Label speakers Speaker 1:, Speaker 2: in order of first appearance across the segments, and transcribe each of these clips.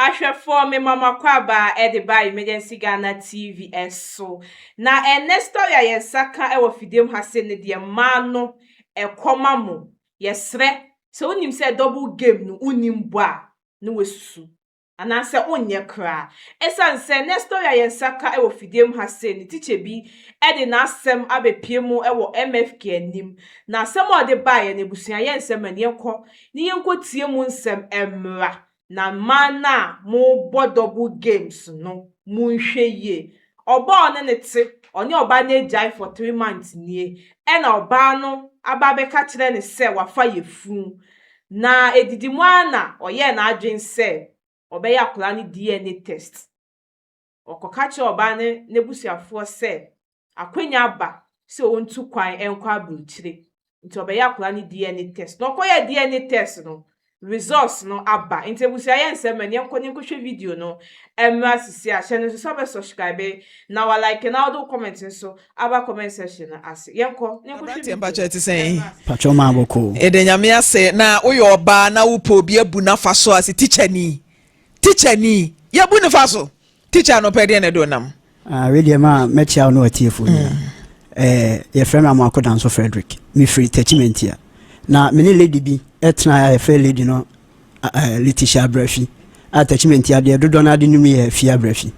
Speaker 1: Ahwɛfoɔ, me mama akwaaba ɛde ba Emergency Ghana TV ɛso. Na ɛnɛ story a yɛn nsa ka ɛwɔ fidiem ha se ne deɛ, mmaa no ɛkɔma mo. Yɛsrɛ sɛ wonim sɛ double game no wonim bɔ a na wasusu anaasɛ wonyɛ koraa, ɛsiane sɛ ɛnɛ story a yɛn nsa ka ɛwɔ fidiem ha se ne teacher bi ɛde n'asɛm abɛpie mu ɛwɔ MFK anim. Na asɛm a ɔde baeɛ no, abusua, yɛn nsɛm ani yɛnkɔ ne yɛnkɔ tie mu nsɛm ɛmmra. Na mmaa no a mobɔ double games no, monhwɛ yie. Ɔbaa ɔne ne te, ɔne ɔbaa no agyae for 3 months nie, ɛna ɔbaa no aba abɛka kyerɛ ne sɛ wafa yafunu. Na edidi mu ara na ɔyɛɛ n'adwene sɛ ɔbɛyɛ akwadaa no DNA test. Ɔkɔka kyerɛ ɔbaa no n'abusuafoɔ sɛ akonnwa aba sɛ ɔntu kwan nkɔ aburokyire, nti ɔbɛyɛ akwadaa no DNA test. Na ɔkɔyɛ DNA test no, results no aba. Nti abusua, yɛ nsɛm ani yɛnkɔ ne nkɔhwɛ video no mmra sisi a hyɛ no nso sɛ ɔbɛ subscribe na wa like na wɔde comment nso aba comment section no ase. Yɛnkɔ ne nkɔhwɛ
Speaker 2: Aberanteɛ,
Speaker 1: video.
Speaker 2: Mpakyɛ, te sɛn?
Speaker 3: Patro, maa bɔkɔ.
Speaker 2: Ɛde Nyame ase. Na woyɛ ɔbaa na wopɛ obi abu n'afa so a sɛ teacher ni, teacher ni yɛbu ne fa so, teacher no pɛ deɛ na ɛde ɔnam.
Speaker 3: Ah, wei deɛ ma mɛkyia wo ne watiefo nyinaa. Yɛfrɛ me Amoako Danso Frederick, mefiri Tachimentia. Na me ne lady bi ɛtena a yɛfrɛ lady no Letitia Abrafi a Tachimentia deɛ dodoɔ no ade no mu yɛ Fie Abrafi.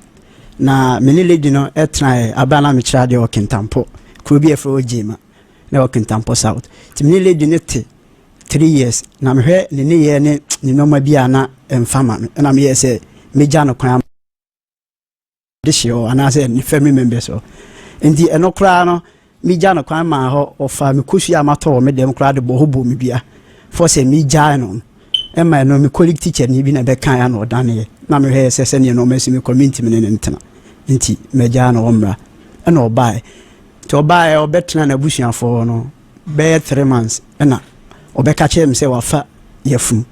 Speaker 3: Na me ne lady no ɛtena abra na mekyerɛ adeɛ wɔ Kintampo, kuro bi yɛfrɛ wɔ Gyema na ɛwɔ Kintampo South. Nti me ne lady no te 3 years, na mehwɛ ne nneyɛɛ ne ne nneɛma bi a na ɛmfa ma me, ɛna meyɛɛ sɛ megya no kwan de hyɛ hɔ anaasɛ ne family members hɔ. Nti ɛno koraa no, megya no kwan maa hɔ, ɔfa me kosua a matɔ wɔ me dɛm koraa de bɔ hɔ bɔ me dua fɔ sɛ megyae no. Ɛma ɛno me colleague teacher ni bi na ɛbɛka ya na ɔdaneɛ na mehwɛ sɛ sɛneɛ no ɔma si me kɔ mentimi ne ne ntena, nti magyaa no ɔmmra. Ɛna ɔbaeɛ, nti ɔbaeɛ ɔbɛtena n'abusuafoɔ no bɛyɛ 3 months, ɛna ɔbɛka kyerɛ me sɛ wafa yafunu.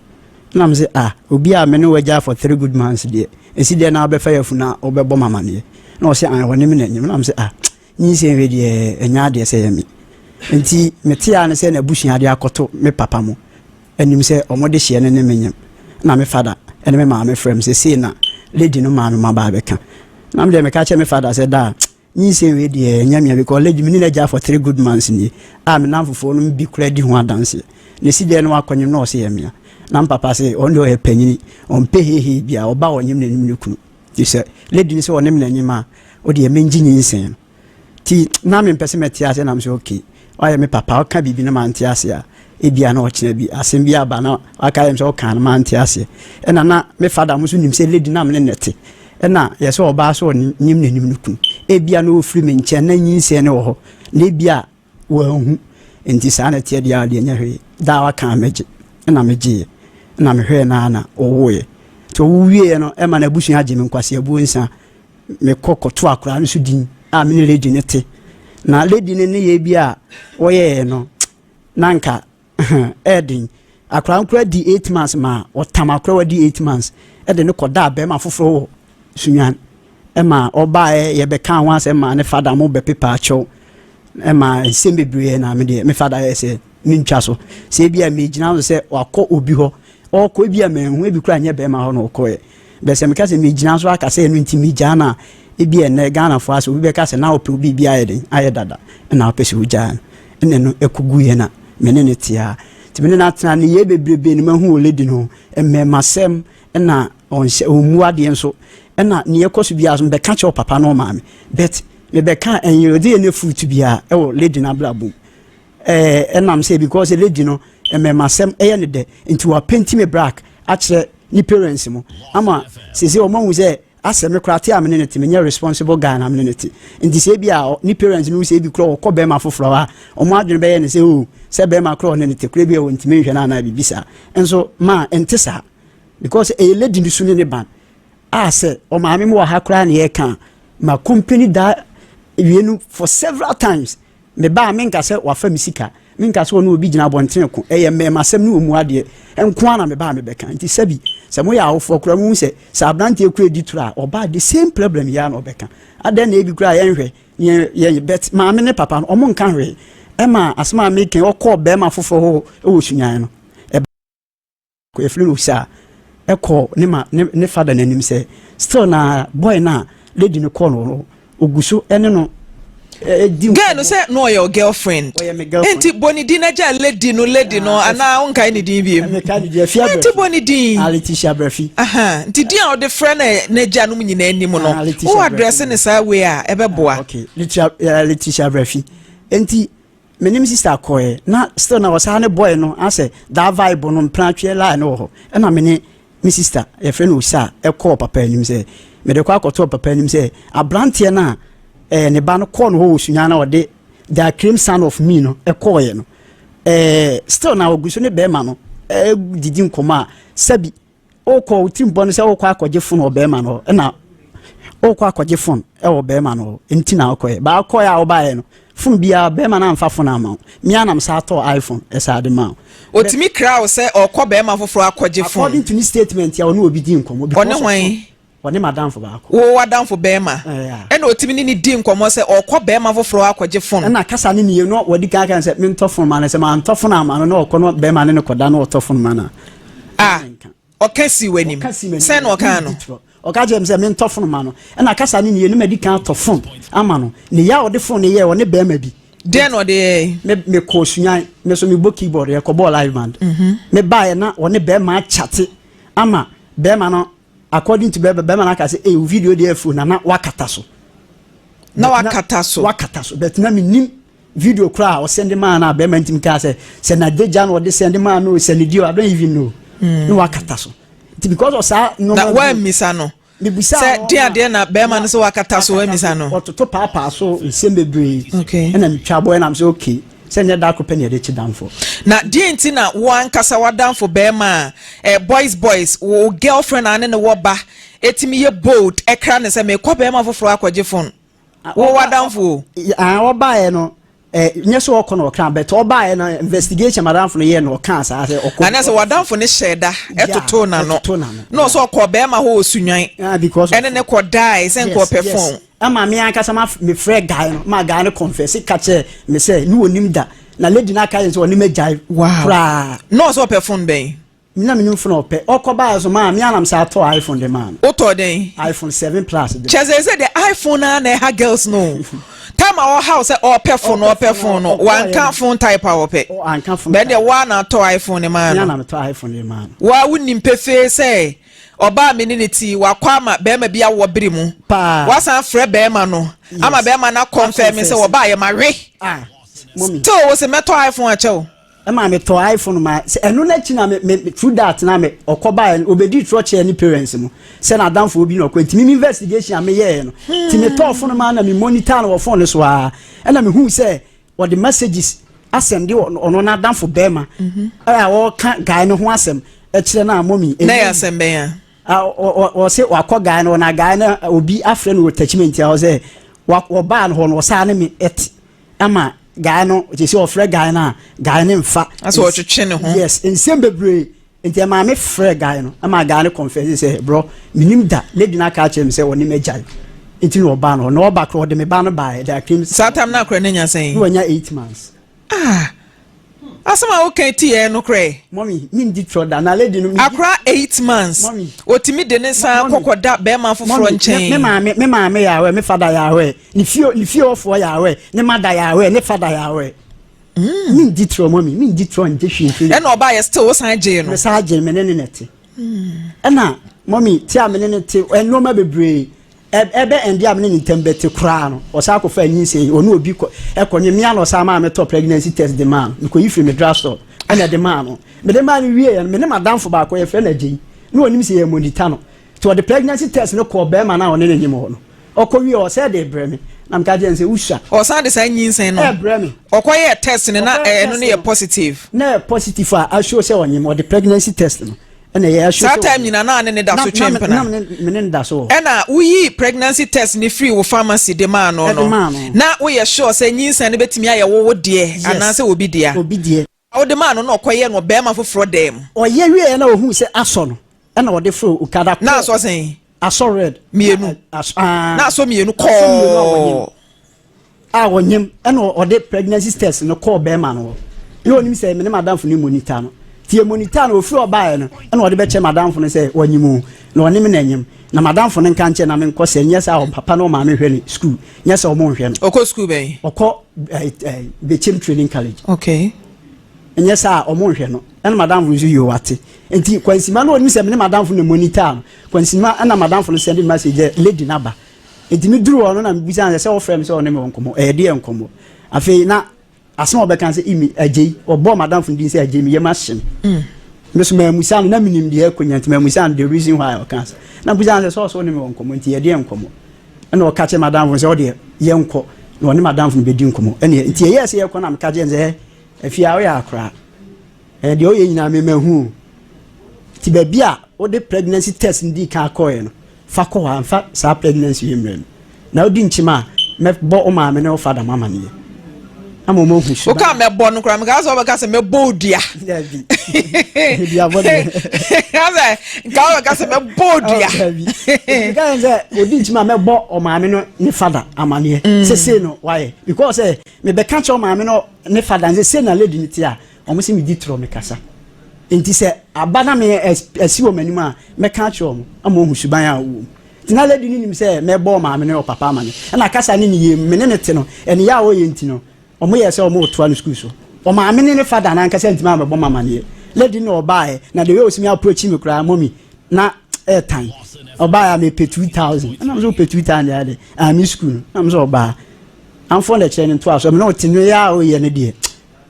Speaker 3: Na me sɛ, ah, obi a me ne wagya for 3 good months deɛ, ɛsi deɛ na wabɛfa yafunu na wobɛbɔ me amaneɛ? Na ɔsɛ ah, ɔne me n'anim. Na me sɛ, ah, nyinsɛn wei deɛ, ɛnyɛ adeɛ sɛ yɛ me. Nti mete a ne sɛ n'abusua de akɔto me papa mo anim sɛ ɔmo de hyɛ no ne me nyam. Na me father ɛne me maame frɛ me sɛ sei na lady no maame ma baa bɛka. Na me deɛ meka kyerɛ me father sɛ daa nyinsɛn wei deɛ, ɛnyɛ mea, because lady me ne n'agya for 3 good months nie a me nam fofoɔ no bi kura di ho adanseɛ na esi deɛ no wakɔnyim. Na ɔsɛ yɛ mea. Na me papa sɛ ɔno deɛ ɔyɛ panyini, ɔmpɛ hehe bia ɔba ɔnyim n'anim ne kunu. Nti sɛ lady no sɛ ɔne me n'anim a, ɔdeɛ mengye nyinsɛn no. Nti na mempɛ sɛ mɛte ase. Nam sɛ okay, ɔyɛ me papa, ɔka biribi no mante ase a, ebia na ɔkyena bi asɛm bi aba na aka yɛm sɛ ɔka no mante aseɛ. Ɛna na me father mo nso nim sɛ lady nam ne nɛte, ɛna yɛ sɛ ɔbaa so ɔnim n'anim no kunu, ebia na ɔfiri me nkyɛn na nyinsɛn no wɔ hɔ na ebia wɔahu. Nti saa na ɛteɛ deɛ a deɛ nyɛ hwee daa waka a mɛgye. Ɛna megyeeɛ, ɛna mehwɛɛ naa na ɔwoeɛ. Nti ɔwo wieɛ no, ɛma n'abusua agye me nkwaseabuo nsa mekɔ kɔto akwaraa no so din a me ne lady no te. Na lady no ne yɛ bi a wɔyɛɛ no na nka ɛɛden akwaraa no koraa di 8 months ma ɔtam akwaraa wadi 8 months ɛde ne kɔda bɛrima foforɔ wɔ Sunyan. Ɛma ɔbaeɛ yɛbɛka ho asɛm ma ne father mo bɛpepa akyɛw, ɛma nsɛm bebree. Na me deɛ me father yɛ sɛ mentwa so sɛ ebi a megyina so sɛ wakɔ obi hɔ, ɔkɔ ebi a manhu ebi koraa nyɛ bɛrima hɔ na ɔkɔɛ bɛsɛ meka sɛ megyina so aka sɛ ɛno nti megyaa no a, ebi ɛnɛ Ghanafoɔ asɛ obi bɛka sɛ na wopɛ obi bi ayɛ den ayɛ dada ɛna wopɛ sɛ wogyaa no. Ɛna no ɛkɔguiɛ na me ne ne tea. Nti me ne no atena ne yɛ bebrebe no, mahu wɔ lady no mmɛmasɛm, ɛna ɔnhyɛ ɔmmu adeɛ nso, ɛna neɛ ɛkɔ so biara so mebɛka kyerɛ papa no ɔmaame, but mebɛka ɛnyɛ ɔde yɛ ne fruit biara ɛwɔ lady no abrabɔ mu. Ɛnam sɛ because lady no mmɛmasɛm ɛyɛ ne dɛ, nti wa paint me black akyerɛ ne parents mu ama sese ɔmo ahu sɛ asɛ me koraa te a me ne ne te, menyɛ responsible guy na me ne ne te. Nti sɛ ebi a ne parents no sɛ ebi koraa ɔkɔ bɛrima foforɔ a, ɔmo adwene bɛyɛ ne sɛ o sɛ bɛrima koraa ɔne ne te koraa bi a wɔntumi nhwɛ no anaa biribi saa. Nso maa ɛnte saa because ɛyɛ lady no su ne ne ban a sɛ ɔmaame mu wɔ ha koraa ne yɛka ma company da wie no for several times. Me ba menka sɛ wafa me sika, menka sɛ ɔne obi gyina abɔntene ko, ɛyɛ mmɛɛmasɛm ne ɔmu adeɛ nko ara na me ba mebɛka. Nti sɛbi sɛ moyɛ awofoɔ koraa, muhu sɛ sɛ aberanteɛ kura di toro a, ɔbaa the same problem yɛ a na ɔbɛka adɛn na ebi koraa yɛnhwɛ yɛn bet maame ne papa no ɔmo nka hwee. Ɛma asɛm a meka, ɔkɔɔ bɛrima foforɔ hɔ ɛwɔ Sunyan no, ɛfiri no saa. Ɛkɔ ne ma ne ne father n'anim sɛ still na boy na lady no kɔɔ no no ogu so ɛne no ɛdi
Speaker 2: Girl no sɛ na ɔyɛ o girlfriend.
Speaker 3: Ɔyɛ me girlfriend.
Speaker 2: Nti bɔ ne din na gya lady no, lady no.
Speaker 3: Ah,
Speaker 2: anaa wonkae ne din biem?
Speaker 3: Meka ne din, Afia
Speaker 2: Nti
Speaker 3: Abrafi.
Speaker 2: bɔ ne din.
Speaker 3: Ah, Letitia Abrafi.
Speaker 2: Aha, nti din a ɔde frɛ no n'agya nom nyinaa anim no,
Speaker 3: Ah, Letitia
Speaker 2: wo
Speaker 3: Abrafi.
Speaker 2: address ne saa wei a ɛbɛboa.
Speaker 3: Ah, okay, Letitia Abrafi. Nti me ne me sister kɔɛ na still na ɔsaa ne boy no asɛ that vibe no, mpratweɛ line no wɔ hɔ. Ɛna me ne me sister, yɛfrɛ no Osa, ɛkɔɔ papa anim sɛ mede kɔ akɔtɔɔ papa anim sɛ aberanteɛ no a ne ba no kɔɔ no hɔ wɔ Sunya na ɔde the acclaimed son of me no ɛkɔɔyɛ no, still na ɔgu so ne bɛrima no didi nkɔmɔ a sɛbi wokɔ wo tirim bɔ no sɛ wokɔ akɔgye phone wɔ bɛrima no hɔ, ɛna wokɔ akɔgye phone ɛwɔ bɛrima no hɔ nti na wokɔɛ baa kɔɛ a wobaeɛ no, phone biara bɛrima no amfa phone ama wo. Mea nam saa tɔɔ iPhone ɛsaa de ma wo.
Speaker 2: Otumi kra wo sɛ ɔkɔ bɛrima foforɔ akɔgye phone?
Speaker 3: According to ne statement a ɔne obi di nkɔmmɔ because
Speaker 2: Ɔne
Speaker 3: of
Speaker 2: hwan?
Speaker 3: phone. Ɔne madamfo baako.
Speaker 2: Wo wadamfo bɛrima?
Speaker 3: Ɛyà.
Speaker 2: Ɛna otumi ne ne di nkɔmmɔ sɛ ɔkɔ bɛrima foforɔ akɔgye phone?
Speaker 3: Ɛna kasa ne nie no, wɔde kan kan sɛ mentɔ phone ma no, sɛ mantɔ phone ama no na ɔkɔ no bɛrima ne no kɔda na ɔtɔ phone ma no a
Speaker 2: A ɔka si w'anim?
Speaker 3: Ɔka si m'anim.
Speaker 2: Sɛn na ɔka no?
Speaker 3: Ɔka kyerɛ me sɛ mentɔ phone ma no, ɛna kasa ne nie no, madi kan atɔ phone ama no ne yɛ a ɔde phone no yɛ ɔne bɛrima bi.
Speaker 2: Deɛ na ɔde yɛ?
Speaker 3: Me mekɔ Sunyan, me so mebɔ keyboard, yɛkɔbɔɔ live band. Me baeɛ na ɔne bɛrima akyate ama bɛrima no. According to bɛrima, bɛrima no aka sɛ, "Ee, wo video deɛ afuo na na wakata so."
Speaker 2: Na wakata so?
Speaker 3: Wakata so, but na menim video koraa a ɔsend maa no a bɛrima ntimi kaa sɛ n'adagya na ɔde send maa no, sɛ ne dio, I don't even know. Na wakata so nti because of saa
Speaker 2: Na
Speaker 3: nneɛma bi-
Speaker 2: woammisa no
Speaker 3: Mebisa
Speaker 2: sɛ
Speaker 3: no
Speaker 2: deɛ
Speaker 3: na-
Speaker 2: adeɛ na bɛrima no sɛ wakata so? Woammisa no?
Speaker 3: Ɔtoto paapaa so nsɛm bebree. Ɛna metwa bɔ, ɛnam sɛ okay, sɛ nyɛ da koro pɛ ne yɛde kye damfo.
Speaker 2: Na deɛ nti na wo ankasa w'adamfo bɛrima a boys boys, wo girlfriend a ne ne wɔ ba, ɛtumi yɛ bold ɛkra ne sɛ mekɔ bɛrima foforɔ akɔgye phone, wo w'adamfo o?
Speaker 3: Ah, ɔbaeɛ no, nyɛ sɛ ɔkɔ na ɔka, but ɔbaeɛ no, investigation madamfo no yɛ no, ɔka saa sɛ ɔkɔ.
Speaker 2: Anaasɛ w'adamfo no hyɛ da ɛtotoo n'ano?
Speaker 3: Ɛtotoo n'ano.
Speaker 2: Na ɔsɛ ɔkɔ bɛrima hɔ wɔ Sunwan
Speaker 3: Ah, because of
Speaker 2: ɛne ne kɔ dae sɛ nka ɔpɛ phone.
Speaker 3: Ama me ankasa ma mefrɛ guy no ma guy no confess ka kyerɛ me sɛ ne wɔnim da na lady no aka yɛ sɛ ɔne magyae koraa.
Speaker 2: Na ɔsɛ ɔpɛ phone bɛn?
Speaker 3: Na menim phone a ɔpɛ. Ɔkɔ baeɛ so maa me anam sɛ atɔ iPhone de maa no.
Speaker 2: Wotɔ den?
Speaker 3: iPhone 7 Plus de.
Speaker 2: Kyɛ sɛ deɛ iPhone a na ɛha girls no, time a ɔhaw sɛ ɔpɛ phone no, ɔpɛ phone no, wanka phone type a ɔpɛ.
Speaker 3: Ɔ, anka phone
Speaker 2: Bɛn deɛ
Speaker 3: type.
Speaker 2: woa na atɔ iPhone ne maa
Speaker 3: Me
Speaker 2: no?
Speaker 3: anam tɔ iPhone de maa no.
Speaker 2: Waa, wonim pefee sɛ ɔbaa me ne ne ti wakɔ ama bɛrima bi awɔ bere mu.
Speaker 3: Paa.
Speaker 2: Wasan frɛ bɛrima no ama bɛrima no akɔnfɛn mi sɛ wɔbaa yɛ ma we.
Speaker 3: Ah, mommy.
Speaker 2: Still wo sɛ mɛtɔ iPhone akyɛw?
Speaker 3: Ɛma metɔ iPhone ma sɛ ɛno n'akyi na me through that na me ɔkɔ baeɛ no, obɛdi torɔ kyerɛ ne parents no sɛ n'adamfo bi na ɔkɔ. Nti me investigation a meyɛɛ no, nti metɔɔ phone ma na me monitor no wɔ phone no so a, ɛna mehu sɛ ɔde messages asɛnde ɔno n'adamfo bɛrima a ɔka guy no ho asɛm ɛkyerɛ no a, mommy.
Speaker 2: Na yɛ asɛm bɛn a?
Speaker 3: Ɔsɛ wakɔ guy no, na guy no obi afrɛ no wɔ attachment a ɔsɛ wɔbaa no hɔ no, ɔsaa ne me ɛte ama guy no kyɛ sɛ ɔfrɛ guy no a, guy no mfa.
Speaker 2: Asɛ ɔtwetwe ne ho.
Speaker 3: Yes, nsɛm bebree. Nti ɛmaa me frɛ guy no ɛma guy no confess sɛ, "Bro, menim da, lady no aka akyerɛ me sɛ ɔne me agyae nti na ɔbaa no hɔ na ɔba korɔ ɔde me ba no baeɛ da claim."
Speaker 2: Saa time na akora ne nya sɛn?
Speaker 3: Ne wanya 8 months.
Speaker 2: Ah, asɛm a woka ti yɛ no korɛ.
Speaker 3: Mommy, mendi trɔ da na lady no
Speaker 2: Akora 8 months?
Speaker 3: Mommy.
Speaker 2: Otumi de ne nsa
Speaker 3: Mommy.
Speaker 2: kɔkɔda bɛrima foforɔ
Speaker 3: Mommy,
Speaker 2: nkyɛn?
Speaker 3: Me maame yɛ awɛ, me fada yɛ awɛ, ne fie ɔfoɔ yɛ awɛ, ne mada yɛ awɛ, ne fada yɛ awɛ. Mendi trɔ, mommy, mendi trɔ ngye hwee mfiri.
Speaker 2: Ɛna ɔbaa yɛ still wosan gyee no?
Speaker 3: Me saa gye, me ne ne nɛte. Ɛna mommy te a me ne ne te, nneɛma bebree ɛbɛ ɛndi a me ne ne ntɛm bɛte koraa no, ɔsan akɔfa anyinsɛn, ɔne obi kɔ ɛkɔ nye mmea na ɔsan maa me tɔ pregnancy test de maa no. Mekɔyi firi me drugstore ɛna de maa no. Mede maa no wie yɛ no, me ne madamfo baako yɛfrɛ no Agyei na ɔnim sɛ yɛ monitor no, nti ɔde pregnancy test no kɔɔ bɛrima no a ɔne ne nyim hɔ no. Ɔkɔ wie, ɔsɛ de brɛ me na meka kyerɛ no sɛ wosua.
Speaker 2: Ɔsan de saa nyinsɛn no
Speaker 3: ɛbrɛ me.
Speaker 2: Ɔkɔyɛ test no na
Speaker 3: Ɔkɔyɛ
Speaker 2: ɛno
Speaker 3: test
Speaker 2: no yɛ
Speaker 3: no.
Speaker 2: positive?
Speaker 3: Na yɛ positive a ahyɛ sɛ ɔnyim. Ɔde pregnancy test no ɛna ɛyɛ ahyɛ
Speaker 2: Saa
Speaker 3: sɛ
Speaker 2: time
Speaker 3: ɔnyim.
Speaker 2: nyinaa na ne ne da so twe mpena?
Speaker 3: Na me ne ne da so wɔ.
Speaker 2: Ɛna woyi pregnancy test ne firi wo pharmacy de maa no
Speaker 3: Ɛde
Speaker 2: no
Speaker 3: maa no.
Speaker 2: na woyɛ sure sɛ nyinsɛn no bɛtumi ayɛ wo wo deɛ anaasɛ obi dea?
Speaker 3: Obi deɛ.
Speaker 2: Wode maa no na ɔkɔyɛ no ɔbɛrima foforɔ dɛm?
Speaker 3: Ɔyɛ wieɛ na ohun sɛ asɔ no, ɛna ɔde foro okada kɔ.
Speaker 2: Na asɔ sɛn?
Speaker 3: Asɔ red.
Speaker 2: Mmienu?
Speaker 3: Asɔ, aa.
Speaker 2: Na asɔ mmienu?
Speaker 3: Asɔ mmienu a wɔnyim.
Speaker 2: Kɔɔ.
Speaker 3: A wɔnyim, ɛna ɔde pregnancy test no kɔɔ bɛrima no hɔ na onim sɛ me ne madamfo no monitor no. Nti yɛ monitor no, ɔfiri ɔbaeɛ no, ɛna ɔde bɛkyɛ madamfo no sɛ wanyim o, na ɔne me na anyim. Na madamfo no nka nkyɛ na menkɔ sɛ nyɛ sɛ ɔpapa ne ɔmaame hwɛ no sukuu, nyɛ sɛ ɔmo nhwɛ no.
Speaker 2: Ɔkɔ sukuu bɛn?
Speaker 3: Ɔkɔ Bɛkyɛm Training College.
Speaker 2: Okay.
Speaker 3: Nyɛ sɛ a ɔmo nhwɛ no. Ɛna madamfo nso yio wate. Nti Kwansima no ɔnim sɛ me ne madamfo na monitor no. Kwansima ɛna madamfo no send message sɛ lady no aba. Nti meduru hɔ no na mebisa no sɛ sɛ ɔfrɛ me sɛ ɔne me wɔ nkɔmmɔ. Ɛyɛ deɛ nkɔmmɔ. Afei na asɛm a ɔbɛka sɛ imi agyei, ɔbɔɔ madamfo no din sɛ agyei, me yam ahye me. Me so mammusa no, na menim deɛ ɛkɔ nya nti mammusa no the reason why ɔka sa. Na mebisa no sɛ sɛ ɔsɛ ɔne me wɔ nkɔmmɔ nti yɛdeɛ nkɔmmɔ. Ɛna ɔka kyerɛ madamfo no sɛ ɔdeɛ yɛnkɔ na ɔne madamfo no bɛdi nkɔmmɔ. Ɛneɛ nti ɛyɛɛ sɛ yɛkɔ na meka kyerɛ no sɛ afie a woyɛ akoraa. Ɛɛ deɛ ɔyɛ nyinaa me mahu o. Nti baabi a wode pregnancy test no dii kan kɔɛ no, fa kɔ hɔ a mfa saa pregnancy yi mmerɛ no. Na wodi nkyem a, mɛbɔ wo maame ne wo fada mo amaneɛ. Ama wɔn ahu suban.
Speaker 2: Woka mɛbɔ no koraa, meka sɛ wobɛka sɛ mɛbɔ wo dua.
Speaker 3: Dabi. Dua bɔ deɛ.
Speaker 2: Sɛ nka wobɛka sɛ mɛbɔ wo dua.
Speaker 3: Dabi. Meka yɛn sɛ odi nkyem a mɛbɔ ɔmaame no ne fada amaneɛ. Sesei no wayɛ. Because sɛ mebɛka kyerɛ ɔmaame no ne fada sɛ sei na lady no te a, wɔn sɛ medi torɔ mekasa. Nti sɛ aba na me asi wɔ m'anim a, mɛka akyerɛ wɔn ama wɔahu suban a ɔwɔ mu. Nti na lady no nim sɛ mɛbɔ ɔmaame ne ɔpapa ama no. Ɛna kasa ne ne yie me ne no te no, ɛneyɛ a ɔyɛ nti no, wɔyɛɛ sɛ wɔretoa no sukuu so. Ɔmaame ne ne fada no ankasa antumi ammɛbɔ me amaneɛ. Lady no na ɔbaeɛ, na the way ɔsi me approach me koraa, mummy, na ɛɛtan. Ɔbaeɛ a mepɛ 2000. Ɛna me sɛ wopɛ 2000 deɛ adɛn? Ah, me sukuu no. Ɛna me sɛ ɔbaa. Amfoɔ na ɛkyerɛ no ntoa so. Me ne ɔte no yɛ a ɔyɛ no deɛ,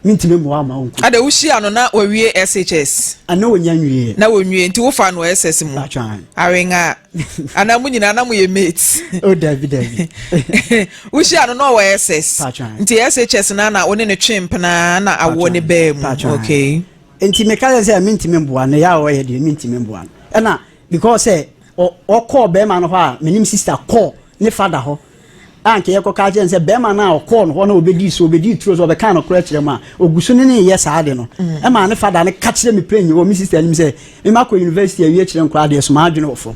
Speaker 3: mentumi mmoa ma ɔnkɔ.
Speaker 2: Ada wohyia no na wawie SHS?
Speaker 3: Ana ɔnya nwieɛ.
Speaker 2: Na wɔnwie nti wofa no SS mu? Awenga anaa mo nyinaa na moyɛ mates?
Speaker 3: Oh dabi dabi.
Speaker 2: Wohyia no na ɔwɔ SS nti SHS na na wo ne no twe mpena na awoɔ ne baa mu. Okay.
Speaker 3: Nti meka sɛ sɛ mentumi mboa no yɛ a ɔyɛ deɛ mentumi mboa no ɛna because sɛ ɔkɔɔ bɛrima no hɔ a menim sister kɔɔ ne fada hɔ a anka yɛkɔka akyerɛ no sɛ bɛrima no a ɔkɔɔ no hɔ na ɔbɛdii so ɔbɛdii turo so ɔbɛkaa nokorɛ kyerɛ mu a ɔgu so ne ne yɛ saa ade no mm. ɛma ne fada no ka kyerɛ me pɛnyi wɔ me sister anim sɛ mema kɔ university awie kyerɛ nkoraa deɛ so maadwene wɔ fam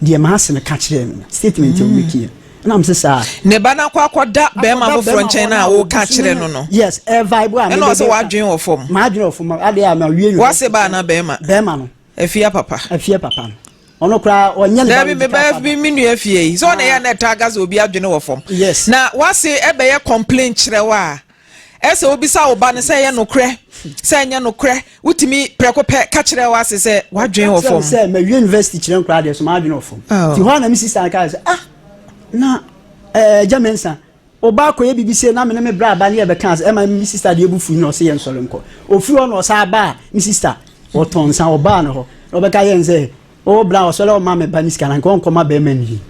Speaker 3: deɛ maase no ka kyerɛ me no statement a wɔmɛkiɛ ɛna m sɛ saa
Speaker 2: ne ba no akɔ akɔda bɛrima foforɔ nkyɛn no a woka kyerɛ no no
Speaker 3: yes ɛ vibe a
Speaker 2: ɛna ɔsɛ wadwene wɔ fam
Speaker 3: maadwene wɔ fam adeɛ a ma wie
Speaker 2: wase baa na bɛrima
Speaker 3: bɛrima no
Speaker 2: Afia papa.
Speaker 3: Afia papa no. Ɔno koraa ɔnyɛ ne ba
Speaker 2: Dabi me ba me me nua fie yi. So ɔna yɛ na ɛtaa gaza obi adwene wɔ fam.
Speaker 3: Yes.
Speaker 2: Na wase ɛbɛyɛ complain kyerɛ wo a. Ɛsɛ obisa wo ba no sɛ ɛyɛ nokorɛ sɛ ɛnyɛ nokorɛ. Wotumi prɛko pɛ ka kyerɛ wase sɛ wadwene wɔ fam.
Speaker 3: Sɛ ma wie university kyerɛ nkoraa deɛ so ma adwene wɔ fam.
Speaker 2: Oh.
Speaker 3: Ti hɔ a na me sister ka sɛ ah na ɛɛ eh, Gya Ɔbaa kɔyɛ biribi sei na me ne me bra ba ne yɛbɛka ase ɛma me sista deɛ bu fui na ɔse yɛn sɔre nkɔ. Ofiri hɔ na ɔsan ba a me sista ɔtɔn nsa ɔbaa no hɔ na ɔbɛka yɛn sɛ o bra ɔsɔre ɔma me ba ne sika na nka ɔnkɔ ma bɛrima nie.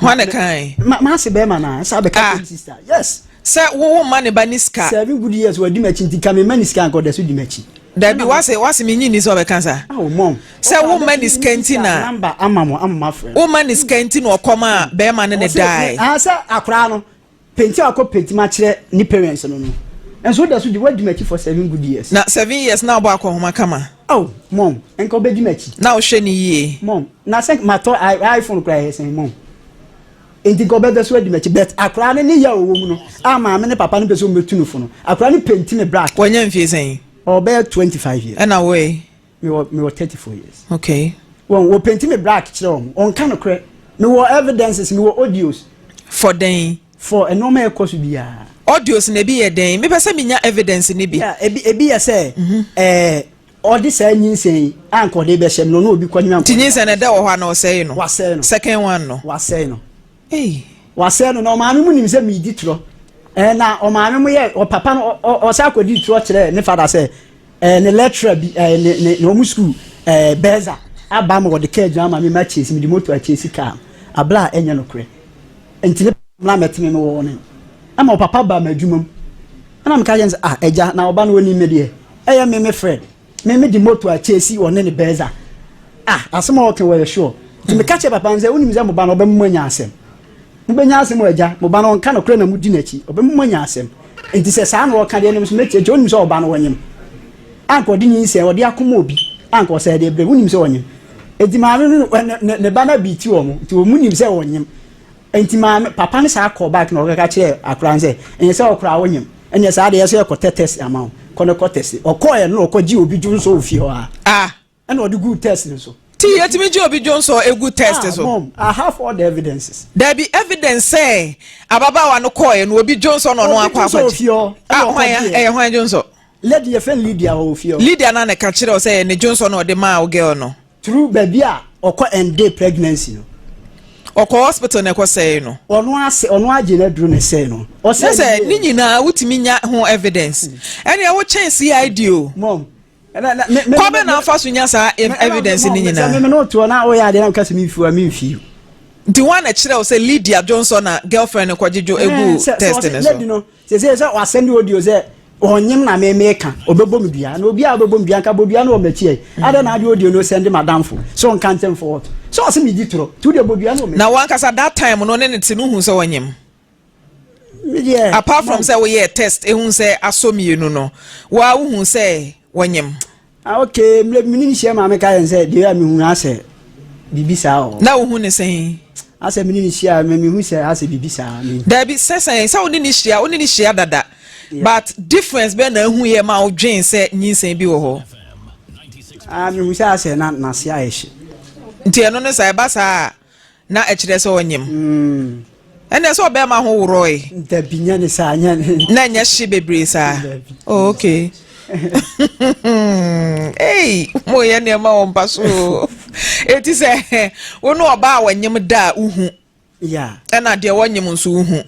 Speaker 2: Hwan na kan?
Speaker 3: Ma ma ase bɛrima na ɛsa bɛka ah. me sista yes.
Speaker 2: Sɛ wo wo ma ne ba ne sika.
Speaker 3: 7 good years wadi m'akyi nti ka me ma ne sika nka ɔda so di m'akyi.
Speaker 2: Dabi wase wase me nyi ni sɛ ɔbɛka sa.
Speaker 3: Oh mom.
Speaker 2: Sɛ wo ma ne sika nti na.
Speaker 3: Number ama mo ama ma frɛ.
Speaker 2: Wo ma ne sika nti na ɔkɔm a bɛrima ne ne dae.
Speaker 3: Ah sɛ akwaraa no penti a ɔkɔ penti ma kyerɛ ne parents no no. Nso da so di wadi m'akyi for 7 good years.
Speaker 2: Na 7 years na ɔbɔ akɔnhoma kama.
Speaker 3: Oh mom nka ɔbɛdi m'akyi.
Speaker 2: Na ɔhwɛ ne yie.
Speaker 3: Mom na sɛ matɔ iPhone koraa yɛ sɛn mom. Nti nka ɔbɛda so adi m'akyi but akwaraa no ne yɛ a ɔwɔ mu no a maame ne papa no pɛ sɛ ɔmbɛtu no fo no akwaraa no penti me black.
Speaker 2: Wanya mfie sɛn?
Speaker 3: Ɔbɛyɛ 25 years.
Speaker 2: Ɛna wo yi?
Speaker 3: Mewɔ 34 years.
Speaker 2: Okay.
Speaker 3: Wɔn wɔ penti me black kyerɛ wɔn ɔnka no korɛ mewɔ evidences, mewɔ audios.
Speaker 2: For dɛn?
Speaker 3: For nneɛma ɛkɔ so biara.
Speaker 2: Audios na ebi yɛ dɛn? Mepɛ sɛ menya evidence ni bi.
Speaker 3: Yeah, ebi yɛ sɛ ɔde saa nyinsɛn yi a nka ɔde bɛhyɛ mu no ɔno obi kɔ nyina.
Speaker 2: Ti nyinsɛn no ɛdɛ wɔ hɔ a na ɔsɛe no.
Speaker 3: Wasɛe no.
Speaker 2: Second one no.
Speaker 3: Wasɛe no.
Speaker 2: Hey.
Speaker 3: Wasɛe no na ɔmaame mu nim sɛ miidi torɔ. Ɛɛ na ɔmaame mu yɛ ɔpapa no ɔsa akɔdi torɔ kyerɛ ne fada sɛ ɛɛ ne lecturer bi ɛɛ ne ne ne wɔn sukuu ɛɛ bɛɛza aba ma wɔde kaa gyina ama mi ma kyesi mi de moto akyesi kaa abla a ɛnyɛ nokorɛ nti ne mmla mɛtene no wɔ ne ɛma ɔpapa ba ma adwuma mu ɛna meka kyerɛ no sɛ ah agya na ɔba no onim me deɛ ɛyɛ me me Fred me me de moto akyesi ɔne ne bɛɛza ah asɛm a ɔka wɔyɛ sure nti meka kyerɛ papa no sɛ wonim sɛ mo ba no ɔbɛma mo anya asɛm mobɛnya asɛm wɔ agya mo ba no ɔnka nokorɛ na modi n'akyi ɔbɛma mo anya asɛm nti sɛ saa na ɔka deɛ no nso mɛtie nti wonim sɛ ɔba no wɔnyem anka ɔde nyinsɛn ɔde akɔma obi anka ɔsɛ de brɛ wonim sɛ ɔnyem nti maame no ne ba no abi ti wɔn nti wɔn mu nim sɛ ɔnyem nti maame papa no saa kɔ back na ɔkaka kyerɛ akora no sɛ ɛnyɛ sɛ ɔkora wonyem ɛnyɛ saa deɛ yɛsɛ yɛkɔtɛ test ama wo. Kɔ ne kɔ test. Ɔkɔɔɛ no na ɔkɔ gye obi dwonsɔ wɔ fie hɔ a.
Speaker 2: Ah.
Speaker 3: Ɛna ɔde guu test no so.
Speaker 2: Ti yɛtumi gye obi dwonsɔ egu test
Speaker 3: ah,
Speaker 2: so.
Speaker 3: Mom, I have all the evidences.
Speaker 2: Dabi evidence sɛ ababaawa no kɔɔɛ no obi dwonsɔ na ɔno akɔ akɔgye. Ah, hwan ya? Ɛyɛ hwan dwonsɔ?
Speaker 3: Lady yɛfrɛ no Lydia wɔ fie hɔ.
Speaker 2: Lydia na na ɛka kyerɛ wo sɛ ne dwonsɔ na ɔde maa wo girl no.
Speaker 3: Through baabi a ɔkɔ ɛnde pregnancy no.
Speaker 2: Ɔkɔ hospital na ɛkɔ sɛe no.
Speaker 3: Ɔno ase ɔno agye no aduro na ɛsɛe no.
Speaker 2: Ɔsɛe sɛ ne nyinaa wotumi nya ho evidence. Ɛnea wokyɛn CID o.
Speaker 3: Mom.
Speaker 2: Kɔ bɛ na afa so nya saa evidence ne nyinaa.
Speaker 3: Sɛ me no toɔ na woyɛ adeɛ na meka sɛ memfi a memfi.
Speaker 2: Nti wɔn na kyerɛ wo sɛ Lydia Johnson na girlfriend no kɔgye dwo egu test ne so.
Speaker 3: Lady no sese sɛ wasɛnde audio sɛ ɔnyem na me meka ɔbɛbɔ me dua na obi a ɔbɛbɔ me dua nka bɔ dua no wɔ m'akyi ɛ adɛn na ade audio no sɛnde madamfo sɛ ɔnka nkyɛm for what sɛ ɔse medi torɔ nti wode bɔ dua no wɔ m'akyi.
Speaker 2: Na wankasa that time no ne ne te no hu sɛ ɔnyem.
Speaker 3: Medeɛ
Speaker 2: Apart from sɛ woyɛɛ test ehu sɛ asɔ mmienu no waa wohu sɛ wɔnyem.
Speaker 3: Ah okay, mmerɛ bi me ne no hyia maame ka yɛn sɛ deɛ a mehu no asɛ biribi saa wɔ hɔ.
Speaker 2: Na wohu ne sɛn?
Speaker 3: Asɛ me ne no hyia me mehu sɛ asɛ biribi saa.
Speaker 2: Dabi sɛ sɛn sɛ wo ne no hyia wo ne no hyia dada but difference bɛn na ahu yɛ ma wodwen sɛ nyinsɛn bi wɔ hɔ?
Speaker 3: Ah mehu sɛ asɛ na n'ase ayɛ hye.
Speaker 2: Nti ɛno ne saa ɛba saa a Na ɛkyerɛ sɛ ɔnyem. Ɛnna sɛ ɔbɛrima ho worɔe.
Speaker 3: Dabi nyɛ ne saa nyɛ ne.
Speaker 2: Na ɛnyɛ hye bebree saa. Oh, okay. Hey, mo yɛ nneɛma wɔ mpa so. Eti sɛ wo ne ɔbaa a wɔnyem da a wohu.
Speaker 3: Yeah.
Speaker 2: Ɛna deɛ wɔnyem nso wohu.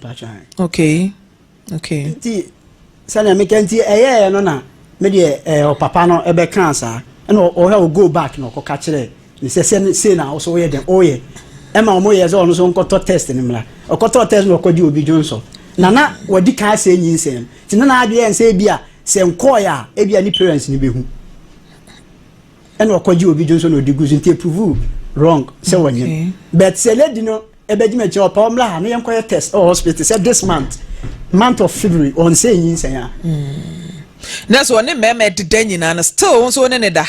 Speaker 2: Okay. Okay.
Speaker 3: Nti sɛnea meka nti ɛyɛɛ no na me deɛ ɛɛ ɔpapa no ɛbɛkaa saa ɛna ɔhwɛ o go back na ɔkɔka kyerɛ ne sɛ sɛ sei na ɔso woyɛ dɛn ɔyɛ ɛma wɔn yɛ sɛ ɔno nso nkɔtɔ test no mmra ɔkɔtɔ test no ɔkɔgye obi dwonsɔ na na wɔdi kan asɛ nyinsɛn no nti na n'adwene yɛ sɛ ebi a sɛ nkɔɔyɛ a ebi a ne parents no bɛhu ɛna ɔkɔgye obi dwonsɔ na ɔde gu so nti eprove wrong sɛ wɔnyɛ but sɛ lady no Ɛbɛgye me akyire ɔpɛ ɔmmra ha na yɛnkɔyɛ test ɛwɔ hospital sɛ this month month of February ɔnsɛ nyinsɛn a.
Speaker 2: Na so ɔne mmarima ɛdeda nyinaa no still wo nso wo ne ne da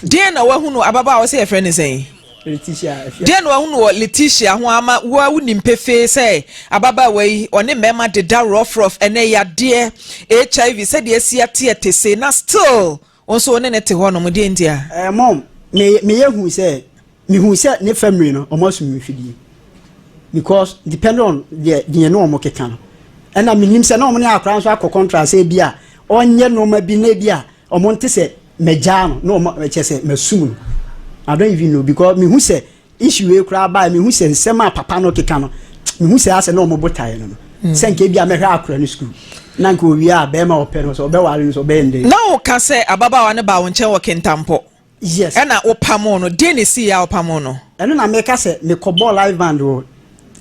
Speaker 2: deɛn na wahunu ababaawa sɛ yɛfrɛ ne sɛn
Speaker 3: Letitia
Speaker 2: deɛn na wahunu wɔ Letitia ho ama wo wonim pefee sɛ ababaawa yi ɔne mmarima deda rough rough ɛnɛ yadeɛ HIV sɛdeɛ asi ateɛ te se na still wo nso wo ne ne te hɔ nom deɛ ntia.
Speaker 3: Eh, mom me meyɛ hu sɛ Mehuu sɛ ne family no wɔn asum mfidie because depending on deɛ deɛ ne wɔn keka no ɛna menim sɛ na wɔn ne akora nso akɔ contract sɛ ebi a ɔnyɛ nneɛma bi na ebi a wɔn nte sɛ mɛgyaa no na wɔn kyɛ sɛ mɛsum no I don't even know because mehu sɛ issue wei koraa baa mehu sɛ nsɛm a papa no keka no mehu sɛ asɛ na wɔn botaeɛ no no hmm. sɛ nka ebi a mɛhwɛ akora no sukuu na nka owie a bɛrima ɔpɛ no sɛ ɔbɛware no sɛ ɔbɛyɛ ndɛ.
Speaker 2: Na woka sɛ ababaawa no baa wo nkyɛn wɔ Kintampo.
Speaker 3: Yes.
Speaker 2: Ɛna wopamoo no. Deɛn na ɛsiiɛ a wopamoo no?
Speaker 3: Ɛno na meka sɛ mekɔbɔɔ live band wɔ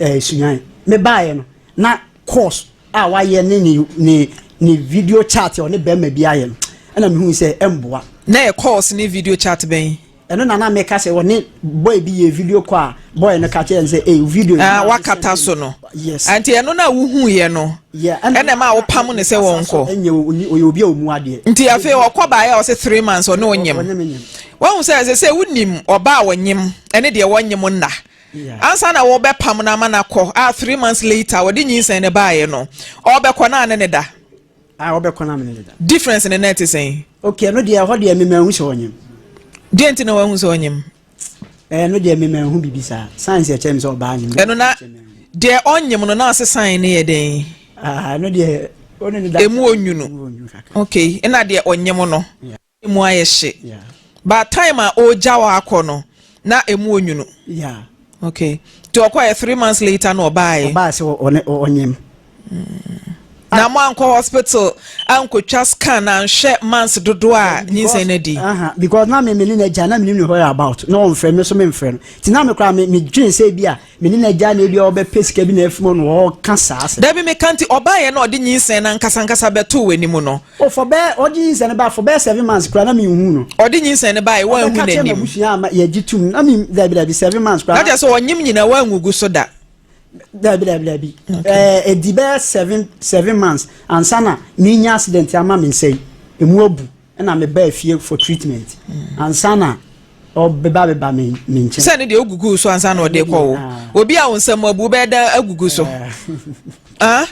Speaker 3: eh, Sunyani. Mebaeɛ no, na course a wayɛ ne ne ne ne video chat a ɔne bɛrima bi ayɛ no, ɛna mehuu sɛ ɛmboa.
Speaker 2: Na ɛyɛ course ne video chat bɛn?
Speaker 3: Ɛno na na meka sɛ ɔne boy bi yɛ video call a boy no ka kyerɛ no sɛ, ei video yi.
Speaker 2: Ah, wakata so no.
Speaker 3: Yes.
Speaker 2: Nti ɛno na wohuiɛ no.
Speaker 3: Yeah,
Speaker 2: ɛna ɛma wopam no sɛ wɔnkɔ.
Speaker 3: Ɛnyɛ ɔyɛ obi a ɔmu adeɛ.
Speaker 2: Nti afei ɔkɔ baeɛ a ɔsɛ 3 months ɔne ɔnyem. Wahu sɛ ɛsɛ sɛ wonim ɔbaa a wɔnyem ɛne deɛ wɔnyem nna. Ansa na wɔbɛpam no ama no akɔ a 3 months later wɔde nyinsɛn no baeɛ no ɔbɛkɔ na ane ne da.
Speaker 3: Ah, ɔbɛkɔ na amene ne da.
Speaker 2: Difference ne na ɛte sɛn?
Speaker 3: Okay, ɛno deɛ ɛhɔ deɛ mema hu sɛ ɔnyem.
Speaker 2: Deɛ nti na wahu sɛ ɔnyem?
Speaker 3: Ɛno deɛ mema hu biribi saa. Science ɛkyerɛ me sɛ ɔbaa nyem.
Speaker 2: Ɛno na deɛ ɔnyem no na ase sign ne yɛ dɛn?
Speaker 3: Ah, ɛno deɛ ɔne ne da.
Speaker 2: Emu onwunu. Okay, ɛna deɛ ɔnyem no. Emu ayɛ hye. But time a ɔregya wɔ akɔ no na emu onwunu.
Speaker 3: Yeah.
Speaker 2: Okay. Nti ɔkɔ yɛ 3 months later na ɔbaeɛ.
Speaker 3: Ɔbaa sɛ ɔne ɔnyem.
Speaker 2: Na mo ankɔ hospital ankotwa scan anhwɛ months dodoɔ a nyinsɛn no adi.
Speaker 3: Uh-huh. Because na me me ne n'agya na me nim ne where about na ɔmfrɛ me so me mfrɛ no. Nti na me koraa me me dwen sɛ bi a me ne n'agya na ebi a ɔbɛpɛ sika bi na afim no ɔka saa asɛm.
Speaker 2: Dabi meka nti ɔbaeɛ na ɔde nyinsɛn no ankasa ankasa bɛtoo w'anim no.
Speaker 3: Oh for bɛɛ ɔde nyinsɛn no ba for bɛɛ 7 months koraa na me nhu no.
Speaker 2: Ɔde nyinsɛn no baeɛ wanhu n'anim.
Speaker 3: Ɔbɛka kyerɛ m'abusua ama yɛgye tum na me dabi dabi 7 months koraa.
Speaker 2: Na kyerɛ sɛ ɔnyem nyinaa wangugu so da.
Speaker 3: Dabi dabi dabi. Ɛɛ edi bɛyɛ 7 months ansa na menya accident ama me nsa yi emu abu ɛna me ba fie for treatment ansa na ɔbɛba bɛba me me nkyɛn.
Speaker 2: Sɛ ne deɛ ogugu so ansa na ɔde kɔ wo obi a wo nsam abu bɛyɛ dɛ agugu so. Ah.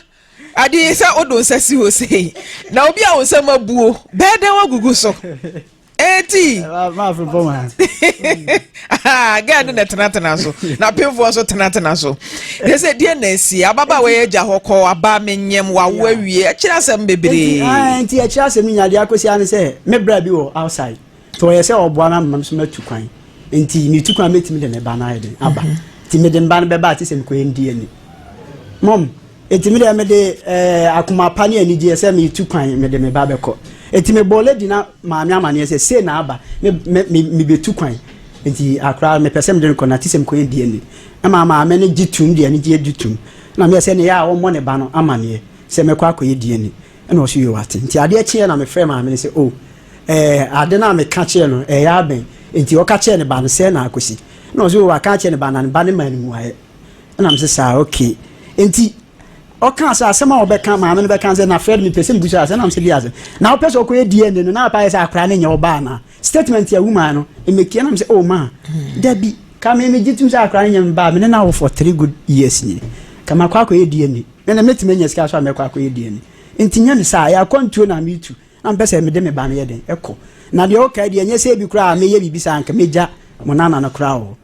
Speaker 2: Ade sɛ wode wo nsa si hɔ sei na obi a wo nsam abuo bɛyɛ dɛn wagugu so. Eti. Girl no na tenatena so na pemfoɔ nso tenatena so. Yɛ sɛ deɛ na asi ababaawa yi agya hɔ kɔ aba menyem wawo awie akyerɛ asɛm bebree.
Speaker 3: Nti akyerɛ asɛm nyinaa deɛ akɔsi ano sɛ me bra bi wɔ outside. Nti ɔyɛ sɛ ɔboa me ama me nso matu kwan. Nti metu kwan a mɛtumi de me ba no ayɛ den aba. Nti mede me ba no bɛba a te sɛ mekɔyɛ DNA. Mom, nti me deɛ mede eh, akoma pa ne anigyeɛ sɛ metu kwan mede me ba bɛkɔ. Nti mebɔɔ lady na maame amaneɛ sɛ sei na aba, me, me, me, mebɛtu kwan. Nti akora mepɛ sɛ mede no kɔ na te sɛ mekɔyɛ DNA. Ɛma maame no gye tum de anigyeɛ gye tum. Na meyɛ sɛ ne yɛ a ɔmmɔ ne ba no amaneɛ sɛ mɛkɔ akɔyɛ DNA. Ɛna ɔse yoo wate. Nti adeɛ kyeeɛ na mefrɛɛ maame no sɛ oh ɛɛ ade no a meka kyerɛɛ no ɛyɛ abɛn? Nti ɔka kyerɛɛ ne ba no sɛɛ na akɔsi. Ɛna ɔse oh waka akyerɛ ne ba na ne ba no maa no mmuaeɛ. Ɛna mese saa okay. Nti ɔkaa sɛ asɛm a ɔbɛka maame no bɛka sɛ na Fred mepɛ sɛ mebusa asɛm na mese deɛ asɛm na wopɛ sɛ ɔkɔyɛ DNA no na apa yɛ sɛ akwadaa no nyɛ wo ba anaa? Statement a woman no mmekia na mese oh ma dabi ka me megye tom sɛ akwadaa no nyɛ me ba me ne no awo for three good years nie ka makɔ akɔyɛ DNA. Me na mɛtumi anya sika so a mɛkɔ akɔyɛ DNA. Nti nyɛ me saa, ɛyɛ akwantuo na metu na mepɛ sɛ mede me ba no yɛ den ɛkɔ. Na deɛ ɔkae deɛ ɛnyɛ sɛ ebi koraa a mɛyɛ biribi saa nka mɛgya mo nana no koraa wɔ hɔ.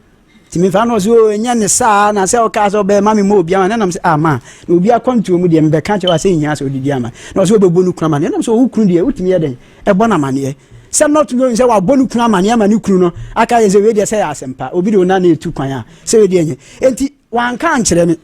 Speaker 3: Nti mefa no ɔsɛ o ɛnyɛ ne saa na sɛ ɔkaa sɛ ɔbɛma me ma obi ama na nam sɛ ah ma na obi akwantuo mu deɛ mebɛka kyerɛ wa sɛ nhia sɛ ɔdidi ama na ɔsɛ ɔbɛbɔ no kunu amaneɛ nam sɛ ɔwo kunu deɛ wotumi yɛ den ɛbɔ no amaneɛ sɛ not knowing sɛ wabɔ no kunu amaneɛ ama ne kunu no aka yɛ sɛ wei deɛ sɛ yɛ asɛmpa obi de wo nana ɛtu kwan a sɛ wei deɛ nyɛ enti wanka ankyerɛ me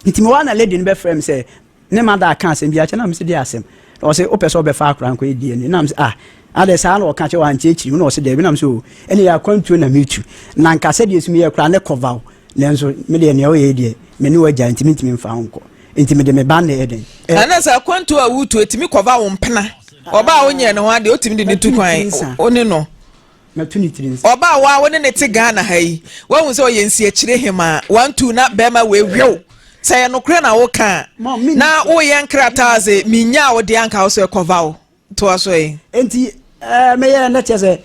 Speaker 3: Nti mewɔ hɔ na lady no bɛfrɛ me sɛ ne mother aka asɛm bi akyerɛ na mese deɛ asɛm na ɔse wopɛ sɛ wobɛfa akora nkɔyɛ DNA na mese ah adɛ saa na ɔka kyerɛ wankyerɛkyerɛ mu na ɔse daabi na mese o ɛne yɛ akwantuo na metu na nka sɛdeɛ sum yɛ koraa ne kɔva wo nanso me deɛ nea ɔyɛ deɛ me ne wagya nti mentumi mfa wo nkɔ nti mede me ba na ɛyɛ den.
Speaker 2: Ɛna sɛ akwantuo a wotu ɛtumi kɔva wo mpena ɔbaa a wonyɛɛ ne ho adeɛ wotumi de ne tu kwan wo ne no.
Speaker 3: Matu ne tiri nsa.
Speaker 2: Ɔbaa wo a wo ne ne te Ghana ha yi, woahu sɛ ɔyɛ nsiakyire hemaa, wantu na bɛrima wei hwew. Sɛ ɛyɛ nokorɛ na woka a, na woyɛ nkrataa sɛ menyaa wo deɛ anka wo so ɛkɔva wo. Toa so ɛ.
Speaker 3: Enti eh, meyɛ na kyerɛ sɛ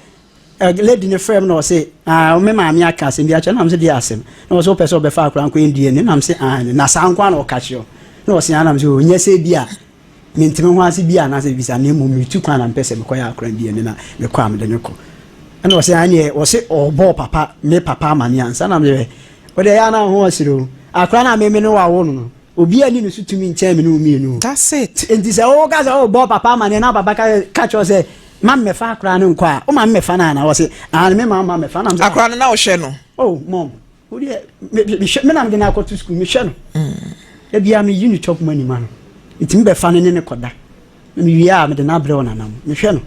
Speaker 3: eh, lady no frɛ me na ɔse ah, me maame aka asɛm bi akyerɛ na mese deɛ asɛm na ɔse wopɛ sɛ ɔbɛfa akora nkɔyɛ DNA na mese ah, na saa nko a na ɔka kyerɛ na ɔse ah, na mese oh, nyɛ sɛ bi a Mente me ho ase bio anaasɛ biribi saa, na mmom meretu kwan na mepɛ sɛ mekɔyɛ akora bi ɛne na mekɔ a mede no kɔ. Ɛna ɔsɛ ɛneɛ ɔse ɔbɔɔ papa me papa amane ansa na meyɛ wode ɛyɛ ana ho ɔsere o akora no a meme ne wawo no no obi ani ne so tumi nkyɛn me ne wo mmienu o.
Speaker 2: That's it.
Speaker 3: Nti sɛ woka sɛ wobɔ papa amane na papa ka ka kyerɛ sɛ ma mmɛfa akora no nkɔ a woma mmɛfa no ana ɔse ah me ma ma mmɛfa na
Speaker 2: akora no na wohwɛ no.
Speaker 3: Oh mom Wo deɛ me me mehwɛ me na mede no akɔto sukuu mehwɛ no. Da biara meyi no chop money ma no. Metumi bɛfa no ne no kɔda. Na mewie a mede no abrɛ ɔnana mo. Mehwɛ no.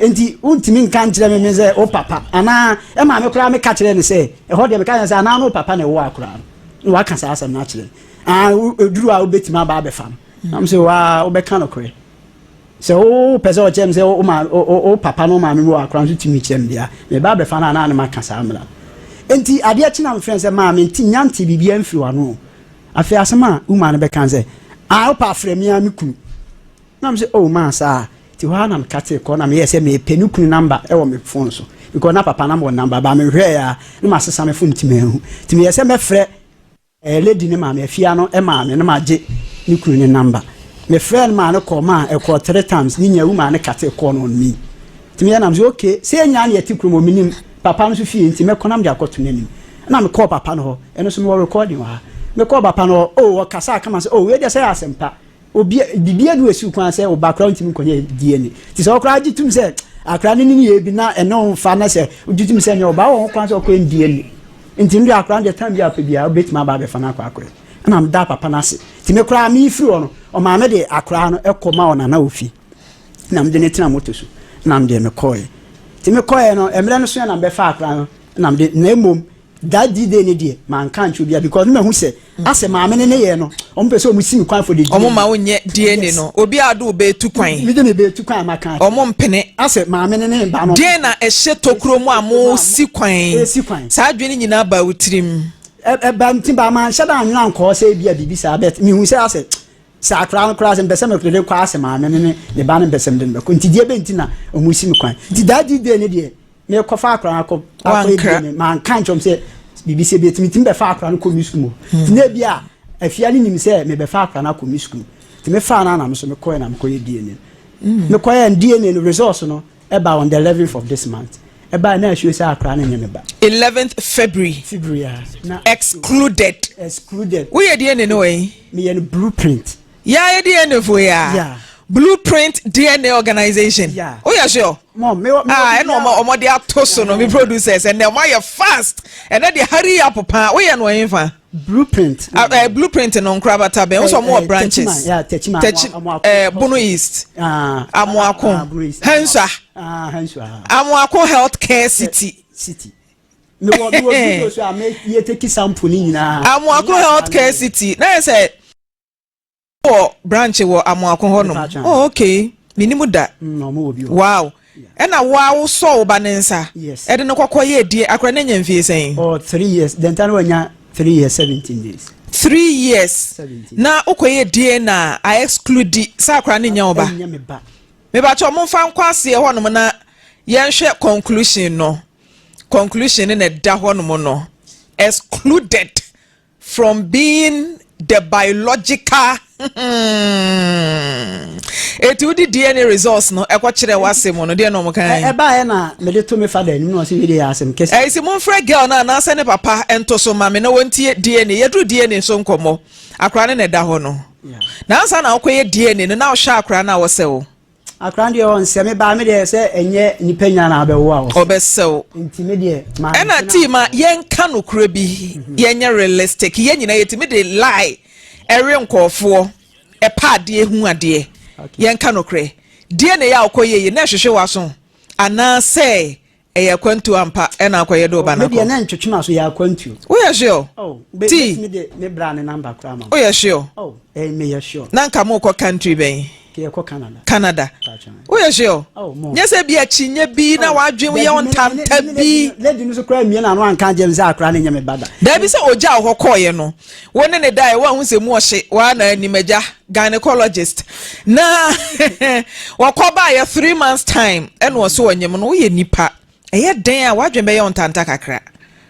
Speaker 3: Enti wontumi nka nkyerɛ me me sɛ wo papa anaa ɛma me koraa meka kyerɛ no sɛ ɛhɔ deɛ meka kyerɛ sɛ anaa no wo papa na ɛwɔ akoraa no. Na waka saa asɛm no akyerɛ me. Ah, ɛduru a wobɛtumi aba abɛfa no. Na m sɛ waa wobɛka nokorɛ. Sɛ wo pɛ sɛ ɔkyerɛ me sɛ wo ma wo papa ne wo maame mu wɔ akora nso tumi kyerɛ me deɛ a, me ba abɛfa no a na ne maka saa mmara no. Enti adeɛ kye na mefrɛ no sɛ maame nti nnya ntee biribiara mfiri w'ano o. Afei asɛm a wo maa no bɛka ne sɛ, ah wopɛ a frɛ me ara me kunu. Na me sɛ oh maa saa a. Nti hɔ ara na mekatee kɔ na meyɛɛ sɛ mepɛ ne kunu number wɔ me phone so because na papa no ama wɔ number but mehwɛɛ a na masesa me phone nti manhu. Nti meyɛɛ sɛ mɛfrɛ Ɛyɛ lady no maame afia no maame no magye ne kunu ne number me frɛ no maa no kɔɔ maa ɛkɔɔ three times ne nya wu maa no kate kɔɔ no on me nti meyɛ nam sɛ okay sɛ yɛn nyinaa na yɛte kurom menim papa no so fie nti mɛkɔ nam de akɔto n'anim ɛna mekɔɔ papa no hɔ ɛno so mewɔ recording wɔ ha mekɔɔ papa no hɔ oh ɔkasa kama sɛ oh wei deɛ sɛ yɛ asɛmpa Obi biribi anu esiw kwan sɛ ɔba koraa ntumi nkɔnyɛ DNA. Nti sɛ ɔkoraa gye tum sɛ akora no ne ne yɛ bi na ɛne wo mfa na sɛ wogye tum sɛ nyɛ ɔba wɔ ho kwan sɛ ɔkɔyɛ DNA. Nti no deɛ akora no deɛ time bi a ɔpɛ biara wobɛtumi aba abɛfa no akɔ akɔyɛ. Ɛna meda papa no ase. Nti me koraa mefiri hɔ no ɔmaa me de akora no ɛkɔ ma ɔnana wɔ fie. Na mede no tena moto so na mede mekɔɛ. Nti mekɔɛ no mmerɛ no so na mebɛfa akora no na mede na mmom That D-day no deɛ manka ankyerɛ obiara because na mahu sɛ asɛ maame no ne yɛ no wɔn pɛ sɛ wɔn si me kwan for the DNA.
Speaker 2: Wɔn ma wonyɛ DNA no obi a de wo bɛtu kwan.
Speaker 3: Me de me bɛtu kwan a maka akyerɛ.
Speaker 2: Wɔn mpene.
Speaker 3: Asɛ maame no ne ba no.
Speaker 2: Deɛn na ɛhyɛ tokuro mu a mo si kwan.
Speaker 3: Esi kwan.
Speaker 2: Saa adwene nyinaa baa wo tirim.
Speaker 3: Ɛba nti ba manhyɛ da anwene ankɔɔ sɛ ebi a biribi saa but mehu sɛ asɛ sɛ akwadaa no koraa sɛ mpɛ sɛ mede kɔ asɛ maame no ne ne ba no mpɛ sɛ mede no bɛkɔ nti deɛ bɛnti na wɔn si me kwan nti that D-day no deɛ Mekɔfa akora no akɔ akɔ ebie no manka nkyɛn sɛ biribi sɛ bi etimi timi bɛfa akora no kɔ mi sukuu mu hmm. nti na ebi a afia no nim sɛ mebɛfa akora no akɔ mi sukuu. Nti mefaa no a na me nso mekɔɛ na mekɔyɛ DNA no. Mekɔyɛ DNA no results no ɛba on the 11th of this month. Ɛbaa na asuo sɛ akora no nyɛ me ba.
Speaker 2: 11th February.
Speaker 3: February a na.
Speaker 2: Excluded.
Speaker 3: Excluded.
Speaker 2: Woyɛ DNA no wɔ yi?
Speaker 3: Meyɛ no Blueprint.
Speaker 2: Yɛ DNA fo yi a.
Speaker 3: Yeah.
Speaker 2: Blueprint DNA organization.
Speaker 3: Yeah.
Speaker 2: Woyɛ sure?
Speaker 3: Mom, me me.
Speaker 2: Ah, ɛna ɔmo ɔmo de ato so no, mi producers ɛnɛ ɔmo ayɛ fast. Ɛnɛ de hurry up paa. Woyɛ no ɛyin fa?
Speaker 3: Blueprint.
Speaker 2: Ah, Blueprint no nkorabata bɛn? Wosɔ ɔmo wɔ branches.
Speaker 3: Yeah, Techiman.
Speaker 2: Techi Bono East.
Speaker 3: Ah,
Speaker 2: Amoako.
Speaker 3: Ah, Bono East.
Speaker 2: Henswa.
Speaker 3: Ah, Henswa.
Speaker 2: Amoako Healthcare City.
Speaker 3: City. Mewɔ video so a me yɛ take sample ni nyinaa.
Speaker 2: Amoako Healthcare City. Na yɛ sɛ wɔ branch wɔ Amoako hɔ nom. Oh, okay. Minimu da.
Speaker 3: Ɔmo wɔ bi wɔ.
Speaker 2: Wow. Ɛna wo a wosɔ wo ba ne nsa.
Speaker 3: Yes.
Speaker 2: Ɛde no kɔkɔ yɛ die akora ne nya mfie sɛn?
Speaker 3: Oh, 3 years. Dɛnta no wanya 3 years 17 days.
Speaker 2: 3 years.
Speaker 3: 17.
Speaker 2: Na wokɔ yɛ DNA a exclude sɛ akora ne nya wo ba.
Speaker 3: Ɛnyɛ me ba.
Speaker 2: Mebakyɛ ɔmo mfa nkɔ aseɛ hɔnom na yɛnhwɛ conclusion no. Conclusion no na ɛda hɔnom no. Excluded from being the biological. Eti wodi DNA results no ɛkɔ kyerɛ w'asɛm no deɛ na ɔmo kan.
Speaker 3: Ɛbaayɛ na mede to me father anim na ɔsɛ wei de yɛ asɛm kɛse.
Speaker 2: Ɛyi si momfrɛ girl no anaasɛ ne papa nto so ma me na wɔntie DNA. Yɛduru DNA so nkɔmmɔ. Akora no na ɛda hɔ no. Nansa na wokɔyɛ DNA no na wohwɛ akora no a wɔsɛ wo.
Speaker 3: Akora deɛ ɔnsɛ me baa, me deɛ sɛ ɛnyɛ nipa nyina na abɛwo a ɔsɛ.
Speaker 2: Ɔbɛsɛ wo.
Speaker 3: Nti me deɛ maa.
Speaker 2: Ɛna tii ma yɛnka nokorɛ bi, yɛnyɛ realistic. Yɛn nyinaa yɛtumi de lie ɛwe nkɔɔfoɔ ɛpa adeɛ hu adeɛ. Yɛnka nokorɛ, DNA yɛ a wokɔyɛ yi na ɛhwehwɛ w'aso anaasɛ ɛyɛ akwantuo ampa ɛna akɔyɛ de ɔba
Speaker 3: Me
Speaker 2: no
Speaker 3: deɛ
Speaker 2: akɔ?
Speaker 3: Na ntwetwe ma so yɛ akwantuo.
Speaker 2: Woyɛ sure?
Speaker 3: Oh,
Speaker 2: Tii.
Speaker 3: betumi de me bra ne number koraa ma wo.
Speaker 2: Woyɛ sure?
Speaker 3: Oh, meyɛ sure.
Speaker 2: Na nka mokɔ country bɛn?
Speaker 3: Kɛ yɛkɔ Canada.
Speaker 2: Canada.
Speaker 3: Patron.
Speaker 2: Woyɛ sure?
Speaker 3: Oh, mo.
Speaker 2: Nyɛ sɛ bi akyinnye bi na wadwene yɛ wo ntanta bi?
Speaker 3: Lady no so koraa mmie n'ano anka gyem sɛ akora ne nyɛ me ba da.
Speaker 2: Daabi, sɛ ogya wo hɔ kɔɔeɛ no, wo ne ne daeɛ, woahu sɛ mu ɔhye waa na anim agya gynecologist na wɔkɔ baeɛ 3 months time ɛna ɔso ɔnyem no, woyɛ nipa, ɛyɛ den a wadwene bɛyɛ wo ntanta kakra.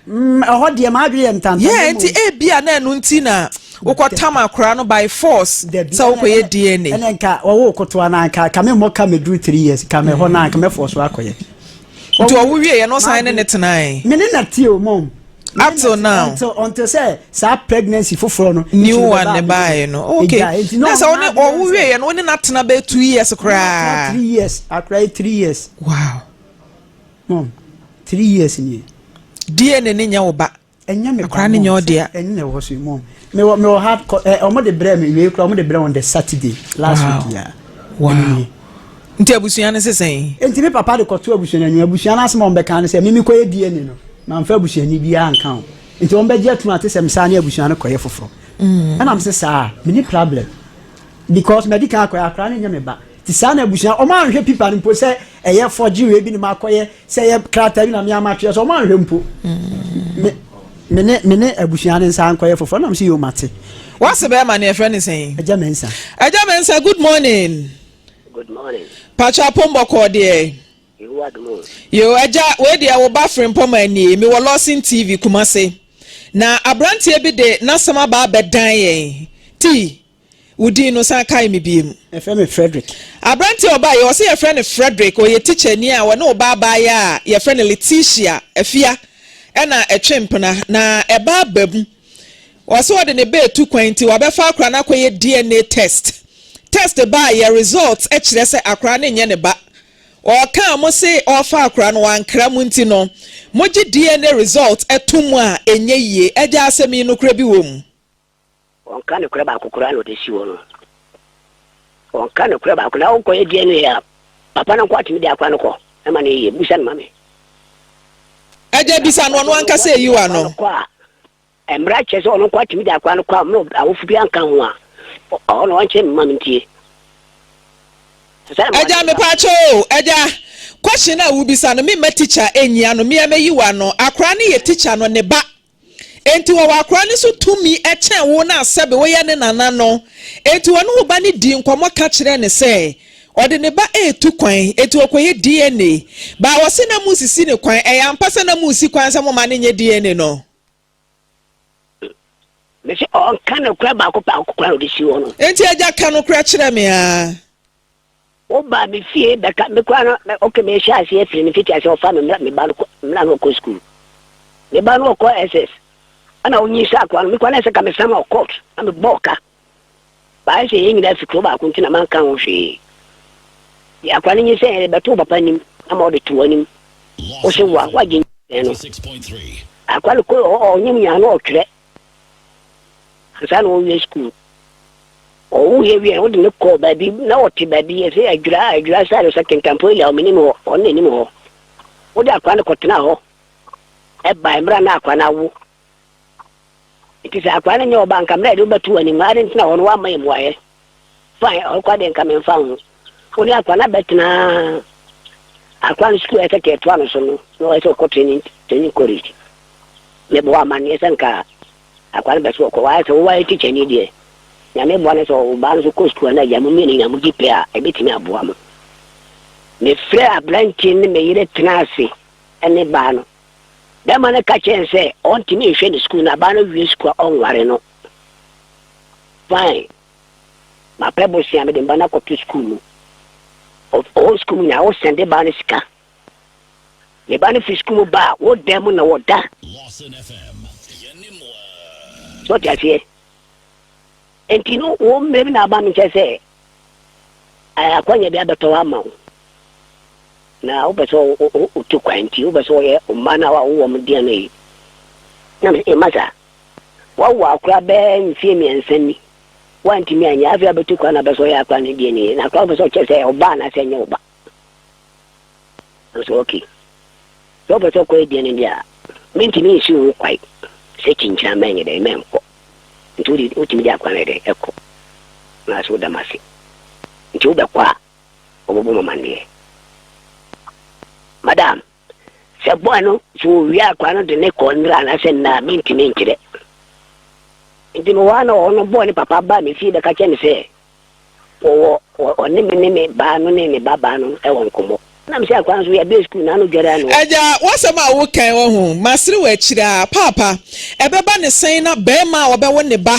Speaker 3: Ɛhɔ deɛ maadwene yɛ ntanta.
Speaker 2: Yɛ nti ebia na ɛno nti na wokɔtam akora no by force
Speaker 3: Dabi,
Speaker 2: sɛ wokɔyɛ DNA.
Speaker 3: Ɛnɛ nka wɔwo kotoa na nka ka me mmɔ ka meduru 3 years ka me hɔ na nka mɛfɔ so akɔyɛ.
Speaker 2: Nti ɔwo wieɛ no ɔsan ne ne tenae?
Speaker 3: Me ne na tie o, mom.
Speaker 2: Up till now.
Speaker 3: Until sɛ saa pregnancy foforɔ no.
Speaker 2: New one ne baeɛ no, okay. Na sɛ wone ɔwo wieɛ no, wo ne no atena bɛyɛ 2 years koraa?
Speaker 3: 3 years, akora yi 3 years. Mom, 3 years nie.
Speaker 2: DNA ne nyɛ wo ba.
Speaker 3: Ɛnyɛ me ba.
Speaker 2: Akora ne nyɛ ɔdea.
Speaker 3: Ɛnyɛ na ɛwɔ so yi, mom. Mewɔ hard ɔmo de brɛ me wei kora, ɔmo de brɛ on the Saturday last week ya.
Speaker 2: Wow, nti abusua no sesɛn?
Speaker 3: Nti me papa de kɔto abusua no anim. Abusua no asɛm a ɔmbɛka no sɛ mimi kɔyɛ DNA no, mamfa abusuani biara nka ho, nti ɔmbɛgye atum ate sɛ mesaa ne abusua no kɔyɛ foforɔ. Ɛna m sɛ saa meni problem because madi kan akɔyɛ, akora no nyɛ me ba. Nti saa na abusua ɔmo anhwɛ pipa no mpo sɛ ɛyɛ forgery wei bi ne makɔyɛ, sɛ ɛyɛ krataa bi na me amatwerɛ sɛ ɔmo anhwɛ mpo. Me ne abusua no nsa nkɔyɛ foforɔ na m sɛ yɛ mate.
Speaker 2: Wase bɛrima no yɛfrɛ ne sɛn?
Speaker 3: Agya Mensa.
Speaker 2: Agya Mensa, good morning.
Speaker 4: Good morning.
Speaker 2: Patro apɔmbɔkɔɔ deɛ?
Speaker 4: Yehowa dom o.
Speaker 2: Yo, agya, wei deɛ wo ba Frimpɔma nie. Mewɔ Lawson TV Kumase na aberanteɛ bi de n'asɛm aba abɛdan yɛn. Tii wo din no san kae me biem.
Speaker 3: Ɛfrɛ me Frederick.
Speaker 2: Aberanteɛ ɔbaa yɛ ɔsɛ yɛfrɛ no Frederick, ɔyɛ tikyani a wɔne ɔbaa baayɛ a yɛfrɛ no Letitia Afia ɛna ɛtwe mpena na ɛba aba mu. Ɔsɛ ɔde ne bɛɛ tu kwan nti wabɛfa akora no akɔyɛ DNA test. Test baa yɛ, result kyerɛ sɛ akora no nyɛ ne ba. Ɔka mo se ɔfa akora no wankra mu, nti no mogye DNA result ɛto mu a ɛnyɛ yie. Ɛgya, asɛm yi nokorɛ bi wɔ mu?
Speaker 4: Ɔnka nokorɛ baako koraa na ɔde si hɔ no. Ɔnka nokorɛ baako na wokɔyɛ DNA a, papa no nkɔ atumi de akora no kɔ ɛma no yie. Busa no ma me.
Speaker 2: Ɛgya, bisa no, ɔno ankasa eyi wa no.
Speaker 4: Kɔ a mmara kyerɛ sɛ ɔno nkɔ atumi de akora no kɔ a mmerɛ awofo bi anka ho a, ɔno ɔnkyerɛ me ma me ntie.
Speaker 2: Ɛgya, mepaakyɛ o, ɛgya, question a wobisa no, memma teacher ɛnyia no, mmea mɛyi wa no. Akora no yɛ teacher no ne ba, enti wɔwɔ akora no so tumi ɛkyɛn wo na asɛbe woyɛ ne nana no. Enti wɔne wo ba no di nkɔmmɔ ka kyerɛ ne sɛ ɔde ne ba ɛɛtu kwan, enti wɔkɔyɛ DNA baa. Wɔse na mu sisi ne kwan. Ɛyɛ ampa sɛ na mu si kwan sɛ moma ne nyɛ DNA no?
Speaker 4: Mese. Ɔnka nokorɛ baako pɛ a koraa na ɔde si hɔ no.
Speaker 2: Enti agya ka nokorɛ kyerɛ me aa.
Speaker 4: Wo baa me fie bɛka me koraa no me ok me hyɛ aseɛ firi me fiti aseɛ ɔfa me mmra me ba no kɔ mmra no ɔkɔ school me ba no ɔkɔ SS ɛna ɔnyi sɛ akoa no me koraa na ɛsɛ ka me sama court na me bɔɔ ka baayɛ sɛ yɛn nyinaa fi kuro baako nti na manka ho hwee deɛ akoa no nyi sɛ yɛde bɛto papa anim ama ɔde to anim wo se wa wagye no akoa no kɔ ɔnyim nyinaa no ɔtwerɛ Ansa na ɔrewie sukuu. Ɔwuiɛ wieɛ no, wode no kɔɔ baabi, na ɔte baabi, yɛsɛ Adwira, Adwira side sɛ Kintampo area hɔ, menim hɔ, ɔno na ɛnim hɔ. Wode akwadaa no kɔtenaa hɔ, ɛbae mmerɛ a na akwadaa no awo. Nti sɛ akwadaa no nyɛ ɔba nka mmerɛ a yɛde wobɛto w'anim no, ade nti na hɔ no woamma yɛ mmuaeɛ. Fine, ɛhɔ koraa deɛ nka memfa ho. Wo ne akwadaa no abɛtena akwadaa no sukuu a ɛsɛ kɛ ɛtoa no so no, na ɔyɛ sɛ ɔkɔ training, training college. Mebɔ amanneɛ sɛ nka akwadaa no bɛ so ɔkɔ. Wayɛ sɛ wowayɛ tikyani deɛ, Nyame boa no sɛ ɔbaa no so kɔ sukuu a na agya mo mmienu nyinaa mogye pɛ a, ɛbɛtumi aboa mo. Mefrɛɛ aberanteɛ ne me yere tenaa ase ne baa no. Bɛrima no ka kyerɛɛ no sɛ ɔntumi nhwɛ ne sukuu na baa no wie sukuu a ɔnware no. Fine. Mapɛ bosea mede me ba no akɔto sukuu mu. Ɔwɔ sukuu mu nyinaa wosɛnde baa no sika. Me ba no fi sukuu mu ba a, wo dan mu na wɔda. So ɔte aseɛ? Enti no, wo mmerɛ bi na aba me nkyɛn sɛ akwanya bi abɛtɔ hɔ ama wo. Na wopɛ sɛ wotu kwan nti, wopɛ sɛ wɔyɛ mma no a wowɔ m deɛ no yi. Na mesɛ, mma saa. Woawo akora bɛɛ mfeɛ mmiɛnsa ni. Woantumi anyɛ, afei abɛtu kwan na abɛ sɛ ɔyɛ akora no deɛ no yi. Na akora wopɛ sɛ ɔkyerɛ sɛ ɔba anaasɛ ɛnyɛ wo ba. Nanso ok, sɛ wopɛ sɛ ɔkɔ aduane deɛ a, mentumi nsi wo kwae sɛ kyinkyina mɛnyɛ dɛn mɛnkɔ. Nti wode wotumi de akwan yɛ dɛn ɛkɔ. Na so woda m'ase. Nti wobɛkɔ a, wɔbɛbɔ mo amanneɛ. Madam, sɛ boy no sɛ wɔwie akwan no de ne kɔ nnora anaasɛ nna a, mentumi nkyerɛ. Nti mewɔ ha na ɔno boy no papa baa me fie bɛka kyerɛ me sɛ Wɔwɔ ɔne me ne me ba no ne ne ba baa no wɔ nkɔmmɔ. Na mesɛ akwadaa nso yɛabue sukuu na ano dware ano.
Speaker 2: Agya, w'asɛm a woka yi wahu, masere wɔ akyire ara. Paapa, ɛbɛba ne sɛn na barima a ɔbɛwo ne ba,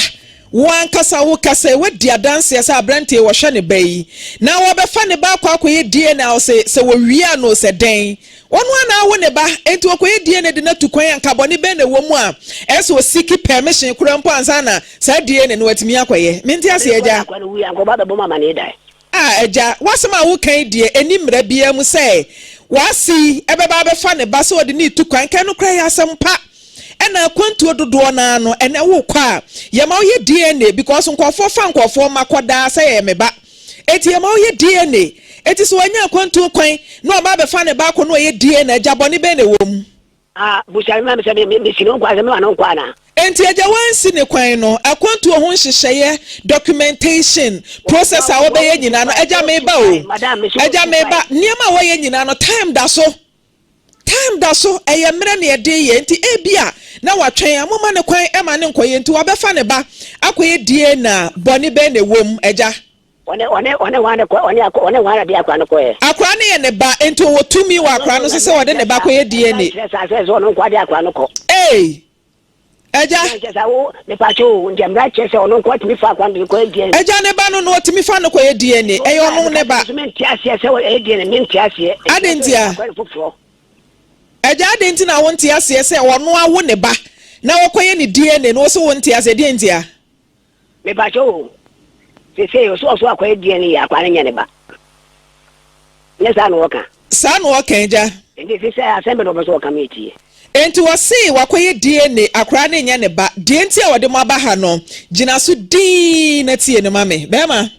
Speaker 2: wo ankasa wokasa yi, woadi adanseɛ sɛ aberanteɛ yi ɔhwɛ ne ba yi, na wɔbɛfa ne ba akɔ akɔyɛ DNA a ɔse sɛ wɔwia no sɛ dɛn? Ɔno ara na awo ne ba, enti ɔkɔyɛ DNA de no atu kwan a, nka bɔne bɛn na ɛwɔ mu a ɛsɛ sɛ ɔsiki permission koraa mpo ansa na saa DNA no watumi akɔyɛ? Mente aseɛ, agya. Ah, agya, w'asɛm a woka yi deɛ, ɛnni mmara biara mu sɛ w'ase yi bɛba abɛfa ne ba sɛ ɔde no retu kwan. Nka ɛno koraa yɛ asɛm pa. Ɛna akwantuo dodoɔ no ara no, ɛnɛ wokɔ a, yɛma woyɛ DNA because nkurɔfoɔ fa nkurɔfoɔ mma kɔ daa sɛ ɛyɛ me ba. Enti yɛma ɔyɛ DNA. Enti sɛ wanya akwantuo kwan na ɔba abɛfa ne ba akɔ na ɔyɛ DNA a, agya bɔne bɛn na ɛwɔ mu?
Speaker 4: Ah, busa me ma me sɛ me me si no nkwa sɛ me ma no nkwa anaa?
Speaker 2: Enti agya wansi ne kwan no, akwantuo ho nhyehyɛeɛ, documentation, process a wɔbɛyɛ nyinaa no, agya meba o, agya meba, nneɛma a wɔyɛ nyinaa no, time da so. Time da so, ɛyɛ mmerɛ na yɛde reyɛ, nti ebia na watwɛn a, momma no kwan ma no nkɔyɛ, nti wabɛfa ne ba akɔyɛ DNA a, bɔne bɛn na ɛwɔ mu, agya?
Speaker 4: Ɔne, ɔne, ɔne hwan na kɔ, ɔne akɔ, ɔne hwan na de akora no kɔɛ?
Speaker 2: Akora no yɛ ne ba, nti ɔwɔ tumi wɔ akora no so sɛ ɔde ne ba kɔyɛ DNA.
Speaker 4: Kyerɛ saa sɛ sɛ ɔno nkoa de akora no kɔ.
Speaker 2: Ei! Agya.
Speaker 4: Kyerɛ sɛ wo, mepatwo o, nti mmara kyerɛ sɛ ɔno nkoa tumi fa akora no de no kɔyɛ DNA.
Speaker 2: Agya ne ba no na ɔtumi fa no kɔyɛ DNA, ɛyɛ ɔno ne ba.
Speaker 4: Nso mente aseɛ sɛ ɛyɛ DNA, mente aseɛ.
Speaker 2: Adɛn ntia?
Speaker 4: Akora no foforɔ.
Speaker 2: Agya adɛn nti na wonte aseɛ sɛ ɔno awo ne ba na wɔkɔyɛ ne DNA no wo se wonte aseɛ deɛn ntia?
Speaker 4: Mepakyɛw o, sesei ɔso ɔso akɔyɛ DNA yi akwaa no nyɛ ne ba. Nyɛ saa na ɔka?
Speaker 2: Saa na ɔka agya.
Speaker 4: Enti sesei asɛm bɛ na ɔpɛ sɛ ɔka ma yɛtie?
Speaker 2: Enti ɔse wakɔyɛ DNA akoraa no nyɛ ne ba. Deɛ nti a ɔde mo aba ha no, gyina so dinn na tie no ma me. Bɛɛma,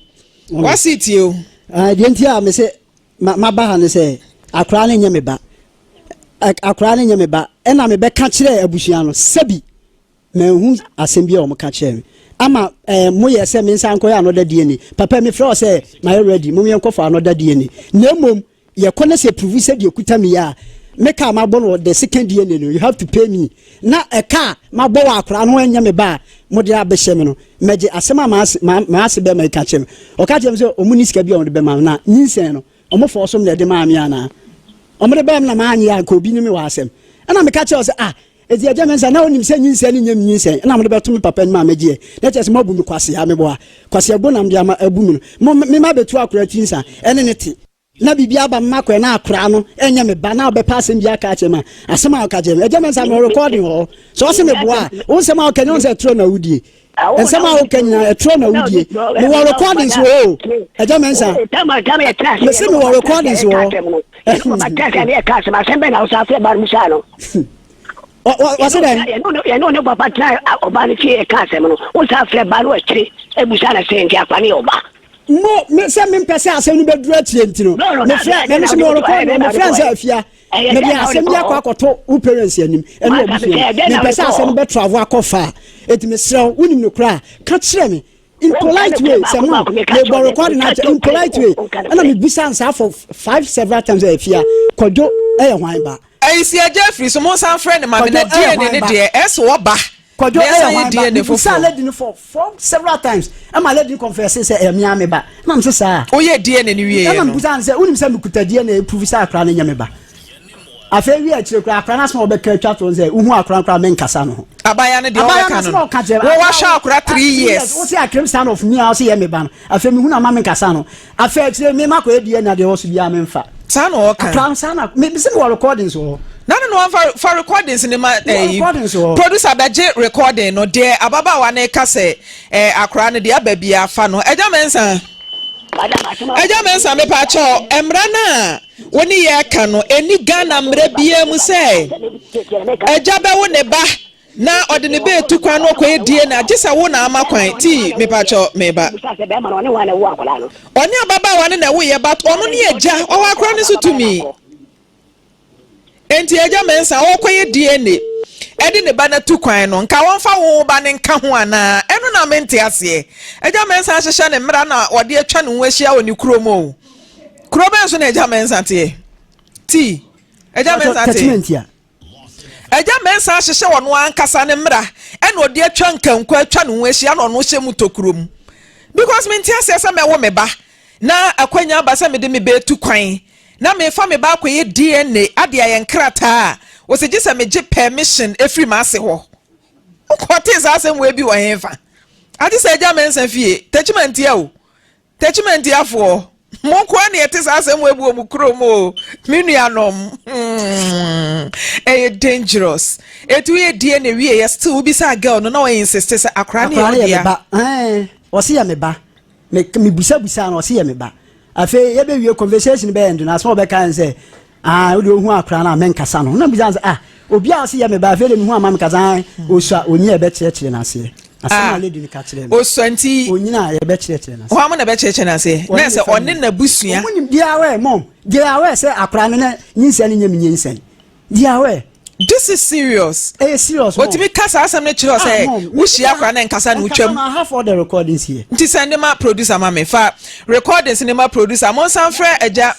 Speaker 2: w'ase retie o.
Speaker 3: Deɛ nti a mese maba ha ne sɛ, akoraa no nyɛ me ba. Akoraa no nyɛ me ba. Ɛna mebɛka kyerɛɛ abusua no, sɛbi Manhu asɛm bi a wɔka kyerɛɛ me ama eh, moyɛ sɛ mensan nkɔyɛ another DNA. Papa mefrɛ wo sɛ mayɛ ready, mom yɛnkɔ for another DNA. Na mmom yɛkɔ na sɛ prove sɛ deɛ kuta me yi a, me car mabɔ no wɔ the second DNA no, you have to pay me. Na ɛka a mabɔ wɔ akwaraa no ho ɛnyɛ me ba a mode abɛhyɛ me no, mɛgye. Asɛm a m'ase m'ase bɛrima yi ka kyerɛ me, ɔka kyerɛ me sɛ wɔn ni sika bi a wɔde bɛma me na nyinsɛn no, wɔn fɔɔ so na ɛde maa me anaa? Wɔn de bɛɛ me na manyɛ a nka obi ne me wɔ asɛm. Ɛna meka kyerɛ wo sɛ ah, Enti Agya Mensah, na wonim sɛ nyinsɛn no nyɛ me nyinsɛn na mode bɛto me papa anim a mɛgyeɛ? Na kyerɛ sɛ moabu me kwasea, meboa. Kwasea bo na mede ama abu me no. Mo, me mma bɛtu akora tiri nsa ɛne ne te. Na biribi aba me makɔɛ na akora no ɛnyɛ me ba na wobɛpɛ asɛm bi aka akyerɛ me a, asɛm a woka kyerɛ me. Agya Mensah, mewɔ recording wɔ hɔ. Sɛ ɔse meboa a, wo nsɛm a woka nyɛ wo sɛ ɛtorɔ na wodie. Nsɛm a woka nyinaa ɛtorɔ na wodie. Mewɔ recordings wɔ hɔ o. Agya Mensah, mese mewɔ recordings wɔ hɔ. Wɔse dɛn?
Speaker 4: Yɛne ne papa tena ɔbaa no fie ɛka asɛm no, wosan frɛ ba no akyire abusa no sɛ nti akwa ne yɛ ɔba.
Speaker 3: Mo, me sɛ mempɛ sɛ asɛm no bɛduru akyire nti no, mefrɛ, mɛno so mewɔ recording, mefrɛ sɛ afia. Mede asɛm bi akɔ akɔto wo parents anim ɛne w'abusua mu. Mempɛ sɛ asɛm no bɛ travel akɔ far. Enti mesrɛ wo, wonim no koraa a, ka kyerɛ me in polite way sɛ mo mebɔ recording akyɛ in polite way. Ɛna mebisa no saa for five several times sɛ Afia, Kwadwo ɛyɛ hwan ba?
Speaker 2: Ayisi agya afiri so monsan frɛ no ma me na
Speaker 3: Kwadwo ɛyɛ
Speaker 2: DNA
Speaker 3: hwan
Speaker 2: ne
Speaker 3: ba?
Speaker 2: deɛ ɛsɛ ɔba
Speaker 3: Kwadwo
Speaker 2: na
Speaker 3: ɛyɛ
Speaker 2: yɛsan yɛ
Speaker 3: hwan ba?
Speaker 2: DNA
Speaker 3: Mebisaa
Speaker 2: foforɔ.
Speaker 3: lady no for four several times ɛma lady no confess sɛ ɛyɛ me ara me ba. Ɛna mese saa.
Speaker 2: Woyɛɛ DNA no wieɛ
Speaker 3: Ɛna
Speaker 2: no?
Speaker 3: mebisaa no sɛ wonim sɛ mekuta DNA proof sɛ akwadaa no nyɛ me ba? Afei wie akyire koraa akwadaa no asɛm a ɔbɛka atwa toɔ no sɛ wohu akwadaa no koraa menkasa no ho.
Speaker 2: Abaayewa no deɛ
Speaker 3: Abaayewa
Speaker 2: ɔbɛka
Speaker 3: no asɛm
Speaker 2: no
Speaker 3: a ɔka kyerɛ
Speaker 2: wo
Speaker 3: akwadaa
Speaker 2: wahwɛ
Speaker 3: wo
Speaker 2: akora
Speaker 3: ah
Speaker 2: three
Speaker 3: 3 years
Speaker 2: years.
Speaker 3: wo se akrem son of me a wo se yɛ me ba no afei mehu no ama menkasa no afei akyire me makɔyɛ DNA deɛ ɛwɔ so biara memfa.
Speaker 2: Saa na ɔka.
Speaker 3: Akwadaa no saa na me mese mewɔ recordings wɔ hɔ.
Speaker 2: Na no no fa fa recordings ne ma
Speaker 3: Mewɔ
Speaker 2: ɛyi
Speaker 3: recordings wɔ hɔ.
Speaker 2: producer bɛgye recording no deɛ ababaawa no ka sɛ ɛɛ akora no deɛ aba biara fa no Agya Mensah Agya Mensah mepaakyɛw mmara no a wo ne yɛ ka no ɛni Ghana mmara biara mu sɛ agya bɛwo ne ba na ɔde ne ba etu kwan na ɔkɔyɛ DNA gye sɛ wo na ama kwan tii mepaakyɛw meba ɔne ababaawa no na ɛwoyɛ but ɔno ne agya ɔwɔ akora no so tumi. Enti Agya Mensah ɔrekɔyɛ DNA de ne ba no atu kwan no, nka wɔmfa wo wo ba no nka ho anaa? Ɛno na mente aseɛ. Agya Mensah ahyehyɛ ne mmara na ɔde atwa ne ho ahyia wɔ ne kurom o. Kuro bɛn so na Agya Mensah teɛ? Tii. Agya Mensah te. Agya Mensah ahyehyɛ ɔno ankasa ne mmara ɛna ɔde atwa nkanko atwa ne ho ahyia na ɔno hyɛ mu tokuro mu. Because mente aseɛ sɛ mɛwo me ba na akwanya aba sɛ mede me ba atu kwan na merefa me ba akɔyɛ DNA ade ayɛ nkrataa a, wɔsɛ gye sɛ megye permission firi m'ase hɔ. Wokɔtee saa asɛm wei bi wɔ hefa? Agye sɛ agya Mensah fie, Techimantia o, Techimantiafoɔ, mo nko ara na yɛte saa asɛm wei bi wɔ mo kurom o, me nuanom. Hmm, ɛyɛ dangerous. Eti woyɛ DNA wie yɛ still wobisaa girl no na ɔyɛ insist sɛ akora ne
Speaker 3: Akora
Speaker 2: yɛ
Speaker 3: no yɛ me
Speaker 2: ɔdea.
Speaker 3: ba. Ɛɛ, ɔse yɛ me ba. Me me busa busa no ɔse yɛ me ba. Afei yɛbɛ wie conversation bɛyɛ ndo no asɛm a ɔbɛka ne sɛ ah wode ohu akora no a menkasa no. Na bisa no sɛ ah obi a ɔse yɛ me ba afei de mehu ama mekasa ah osua onyi a yɛbɛkyerɛkyerɛ no aseɛ. Asɛm
Speaker 2: Ah
Speaker 3: a lady no ka kyerɛɛ me.
Speaker 2: osua nti
Speaker 3: Onyini a yɛbɛkyerɛkyerɛ no aseɛ.
Speaker 2: hwan mo na ɛbɛkyerɛkyerɛ no aseɛ? Na
Speaker 3: Ɔne ne
Speaker 2: ɛsɛ
Speaker 3: family.
Speaker 2: ɔne n'abusua.
Speaker 3: Ɔmo nim they are aware mom they are aware sɛ akora no na nyinsɛn no nyɛ me nyinsɛn. They are aware.
Speaker 2: This is serious.
Speaker 3: Ɛyɛ serious mom.
Speaker 2: Otumi ka saa asɛm no kyerɛ
Speaker 3: Ah
Speaker 2: sɛ
Speaker 3: mom.
Speaker 2: wohyia akora na nkasa na
Speaker 3: Nkasa
Speaker 2: wotwam.
Speaker 3: no I have all the recordings here.
Speaker 2: Nti send ma producer ma me fa recordings ne ma producer mo nsan frɛ agya.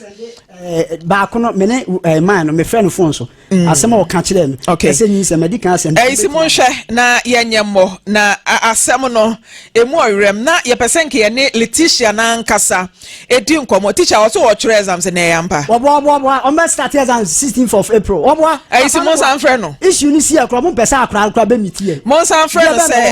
Speaker 3: Eh, baako no me ne eh, man no mefrɛ no phone so asɛm a ɔka kyerɛɛ me
Speaker 2: Okay.
Speaker 3: ɛsɛ nyinsɛn madi kan asɛm
Speaker 2: Ɛyi si monhwɛ na yɛnyɛ mmɔ na asɛm no emu ɔwerɛm na yɛpɛ sɛ nka yɛne Letitia n'ankasa edi nkɔmmɔ. Teacher ɔso ɔtwerɛ exams na ɛyɛ ampa.
Speaker 3: Wɔboa wɔboa wɔboa wɔn bɛ start exam 16th of April wɔboa.
Speaker 2: Ɛyi si monsan frɛ no.
Speaker 3: Issue ni si yɛ kora mo mpɛ sɛ akora akora bɛ mi ti yɛ.
Speaker 2: Monsan frɛ no sɛ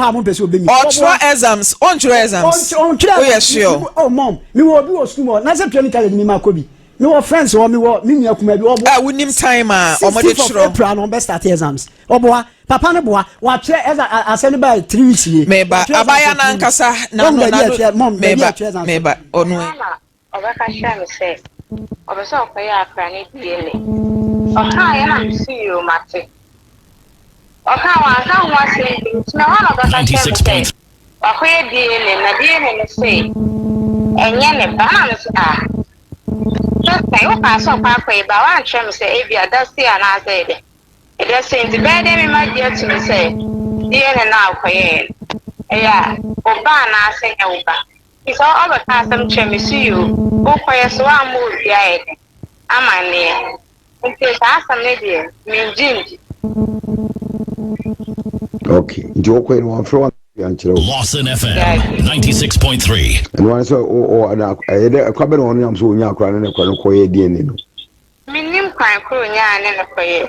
Speaker 2: ɔtwerɛ exams ɔntwerɛ exams.
Speaker 3: Ɔntwerɛ
Speaker 2: Woyɛ sure.
Speaker 3: Oh mom mi wɔ obi wɔ sukuu mu hɔ na sɛ training college mi ma kɔ bi mi wɔ friends wɔ mi wɔ mi nua kuma bi ɔboa.
Speaker 2: A wonim time a wɔde
Speaker 3: 16th of
Speaker 2: twerɛ.
Speaker 3: April na wɔn bɛ start exams ɔboa papa no boa watwerɛ ɛza asɛm no baa 3 weeks nie.
Speaker 2: Meba
Speaker 3: Watwerɛ exams
Speaker 2: abaya
Speaker 3: for 3 weeks.
Speaker 2: n'ankasa
Speaker 3: Wɔn
Speaker 2: n'ano
Speaker 3: baabi a
Speaker 2: n'ano
Speaker 3: ɛtwerɛ mom baabi a
Speaker 2: meba
Speaker 3: ɛtwerɛ exams.
Speaker 2: meba ɔno
Speaker 5: Ɛhɔ na ɔbɛka kyerɛɛ me sɛ ɔpɛ sɛ ɔkɔyɛ akora no DNA. Ɔkaeɛ na mese yoo mate. Ɔkaa wanka ho asɛm bio nti na ɛhɔ na ɔbɛka kyerɛɛ me sɛ wakɔyɛ DNA na DNA no se ɛnyɛ ne ba na mese ah sɛ sɛn wokaa sɛ ɔkɔ akɔyɛ ba woankyerɛ me sɛ ebia da sei anaasɛ ɛdɛ ɛdɛ sei nti bɛyɛ dɛn me magye atum sɛ DNA no a wokɔyɛɛ no ɛyɛ wo ba anaasɛ ɛnyɛ wo ba. Nti sɛ ɔbɛka asɛm kyerɛ me so yoo wokɔyɛ so woammɔ obi ayɛ dɛn amanneɛ nti saa asɛm no deɛ mengye ndi.
Speaker 6: Okay, nti wokɔɛ no wɔamfrɛ wo ankyerɛ wo?
Speaker 7: Lawson FM
Speaker 5: Daabi.
Speaker 7: 96.3.
Speaker 6: Ɛno ara sɛ ɛyɛ dɛ ɛkwa bɛ na ɔno nam so ɔnya akora no ne kora no kɔyɛ DNA no.
Speaker 5: Mennim kwan koro nyaa ne no kɔyɛɛ.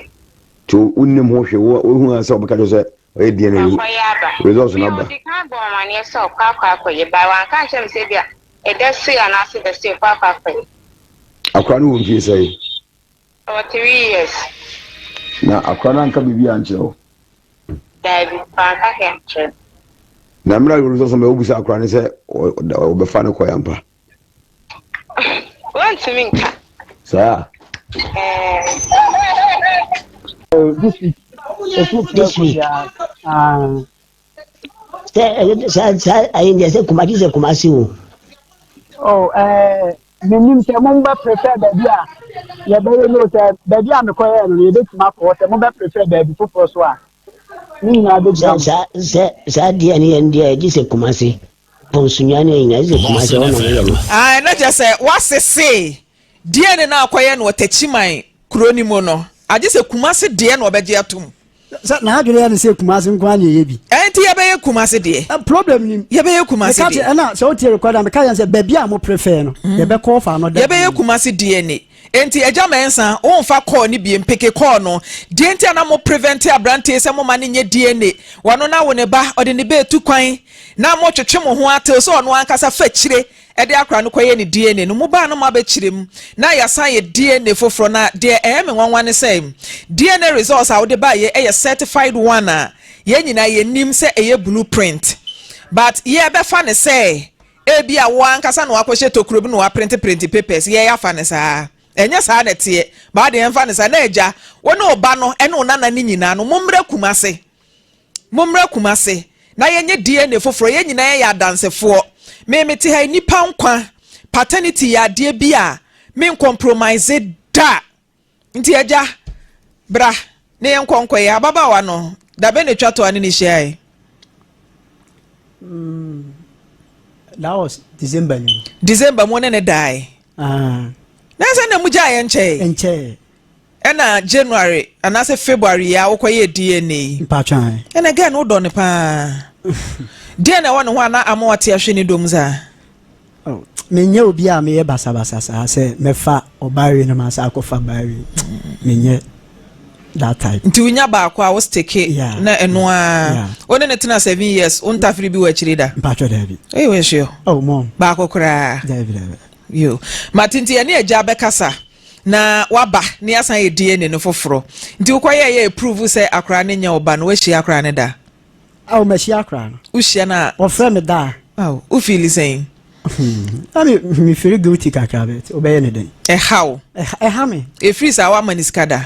Speaker 6: Nti wonnim ho hwee, wohu ara sɛ wɔbɛka kyerɛ sɛ ɔyɛ DNA
Speaker 5: Wakɔyɛ aba.
Speaker 6: results no
Speaker 5: Me
Speaker 6: aba.
Speaker 5: ɔdi kan bɔɔ me amaneɛ sɛ ɔkɔ akɔ akɔyɛ but wanka ankyerɛ me sɛ ebia ɛda sei anaasɛ da sei ɔkɔ akɔ akɔyɛ.
Speaker 6: Akora no wɔ mfie sɛn?
Speaker 5: Ɔwɔ three years.
Speaker 6: Na akora no anka biribi ankyerɛ wo?
Speaker 5: Daabi, wanka hwee ankyerɛ me.
Speaker 6: Na mmerɛ a results no ba wobisa akora no sɛ ɔbɛfa no kɔɛ ampa?
Speaker 5: Wɔntumi nka.
Speaker 6: Saa.
Speaker 3: This week.
Speaker 4: This week. Sɛ ɛyɛ saa saa ayi deɛ sɛ kumasi sɛ kumasi o.
Speaker 7: Oh, ɛɛ menim sɛ mo bɛ prefer baabi a yɛbɛyɛ no sɛ baabi a mekɔyɛ no yɛbɛtumi akɔ sɛ mo bɛ prefer baabi foforɔ so a ne nyinaa bɛgyina mo.
Speaker 4: Saa sɛ saa deɛ ne yɛn deɛ gye sɛ kumasi. Pɔnsunya ne nyinaa gye sɛ kumasi hɔ na wɔyɛ no.
Speaker 2: Ae na kyerɛ sɛ woasese DNA no a akɔyɛ no wɔ Techiman kuro no mu no, agye sɛ Kumasi deɛ na ɔbɛgye atom.
Speaker 3: Sɛ n'adwene yɛ no sɛ Kumasi nko ara na ɛyɛ bi.
Speaker 2: Ɛnti yɛbɛyɛ Kumasi deɛ.
Speaker 3: Eh, problem nim.
Speaker 2: Yɛbɛyɛ Kumasi
Speaker 3: Meka
Speaker 2: deɛ.
Speaker 3: kyerɛ ɛna sɛ wotie record a meka yɛn sɛ baabi a mo prefer no yɛbɛkɔ fa another
Speaker 2: Yɛbɛyɛ
Speaker 3: DNA.
Speaker 2: Kumasi DNA. Enti Agya Mensah, womfa call no biem, peke call no. Deɛ nti a na mo prevente aberanteɛ yi sɛ moma no nyɛ DNA, wɔno no awo ne ba, ɔde ne ba retu kwan, na motwetwe mo ho ara till sɛ ɔno ankasa fa akyire de akora no kɔyɛ ne DNA no, mobaa no moabɛkyerɛ mu na yɛasan ayɛ DNA foforɔ. Na deɛ ɛyɛ me nwanwa ne sɛ DNA results a wode baeɛ yɛ certified one a yɛn nyinaa yɛnim sɛ ɛyɛ blue print, but yɛbɛfa no sɛ Ebia wo ankasa na woakɔhyɛ tokuro bi na woaprinteprinte papers, yɛn afa no saa. Ɛnyɛ saa na ɛteɛ, but deɛ yɛmfa no saa. Na agya, wo ne wo ba no ne wo nana no nyinaa no, mommra Kumase. Mommra Kumase na yɛnyɛ DNA foforɔ, yɛn nyinaa yɛyɛ adansefoɔ. Me, mete ha yi, nnipa nkwa, paternity yɛ adeɛ bi a mencompromise da. Nti agya, bra na yɛnkɔ nkɔyɛ. Ababaawa no, da bɛn na etwa to a ne ne hyiae?
Speaker 3: Mm, that was December ni.
Speaker 2: December mu ne ne dae.
Speaker 3: Ah.
Speaker 2: Na sɛ na mu gyaa yɛ nkyɛe.
Speaker 3: Nkyɛe.
Speaker 2: Ɛna January anaasɛ February yi a wokɔyɛ DNA yi.
Speaker 3: Mpatwan.
Speaker 2: Ɛna gɛɛ no wodɔ no paa. Deɛ na ɛwɔ ne ho a na ama wate ahwe ne dom saa.
Speaker 3: Oh, menyɛ obi a meyɛ basabasa saa sɛ mɛfa ɔbaa wei na masan akɔfa baa wei. Menyɛ that type.
Speaker 2: Nti wonya baako a wo steke
Speaker 3: yeah,
Speaker 2: na ɛno a
Speaker 3: yeah.
Speaker 2: wo ne ne tena 7 years wo ntafiri bi wɔ akyiri da?
Speaker 3: Mpatwɔ daabi.
Speaker 2: Ei wo nso
Speaker 3: Oh, mom.
Speaker 2: Baako koraa.
Speaker 3: Daabi daabi.
Speaker 2: Yo. Mate nti yɛne agya bɛkasa na waba ne asan yɛ DNA no foforɔ. Nti wokɔyɛ yɛ approve sɛ akwaraa no nyɛ wo ba no woahyia akwaraa no da?
Speaker 3: Awo mahyia akwaraa no.
Speaker 2: Wohyia no a.
Speaker 3: Ɔfrɛ me da
Speaker 2: a. Awo wo feel sɛn?
Speaker 3: Na me me feel guilty kakra but wobɛyɛ ne dɛn?
Speaker 2: Ɛha wo?
Speaker 3: Ɛha me.
Speaker 2: Ɛfiri saa woama ne sika da?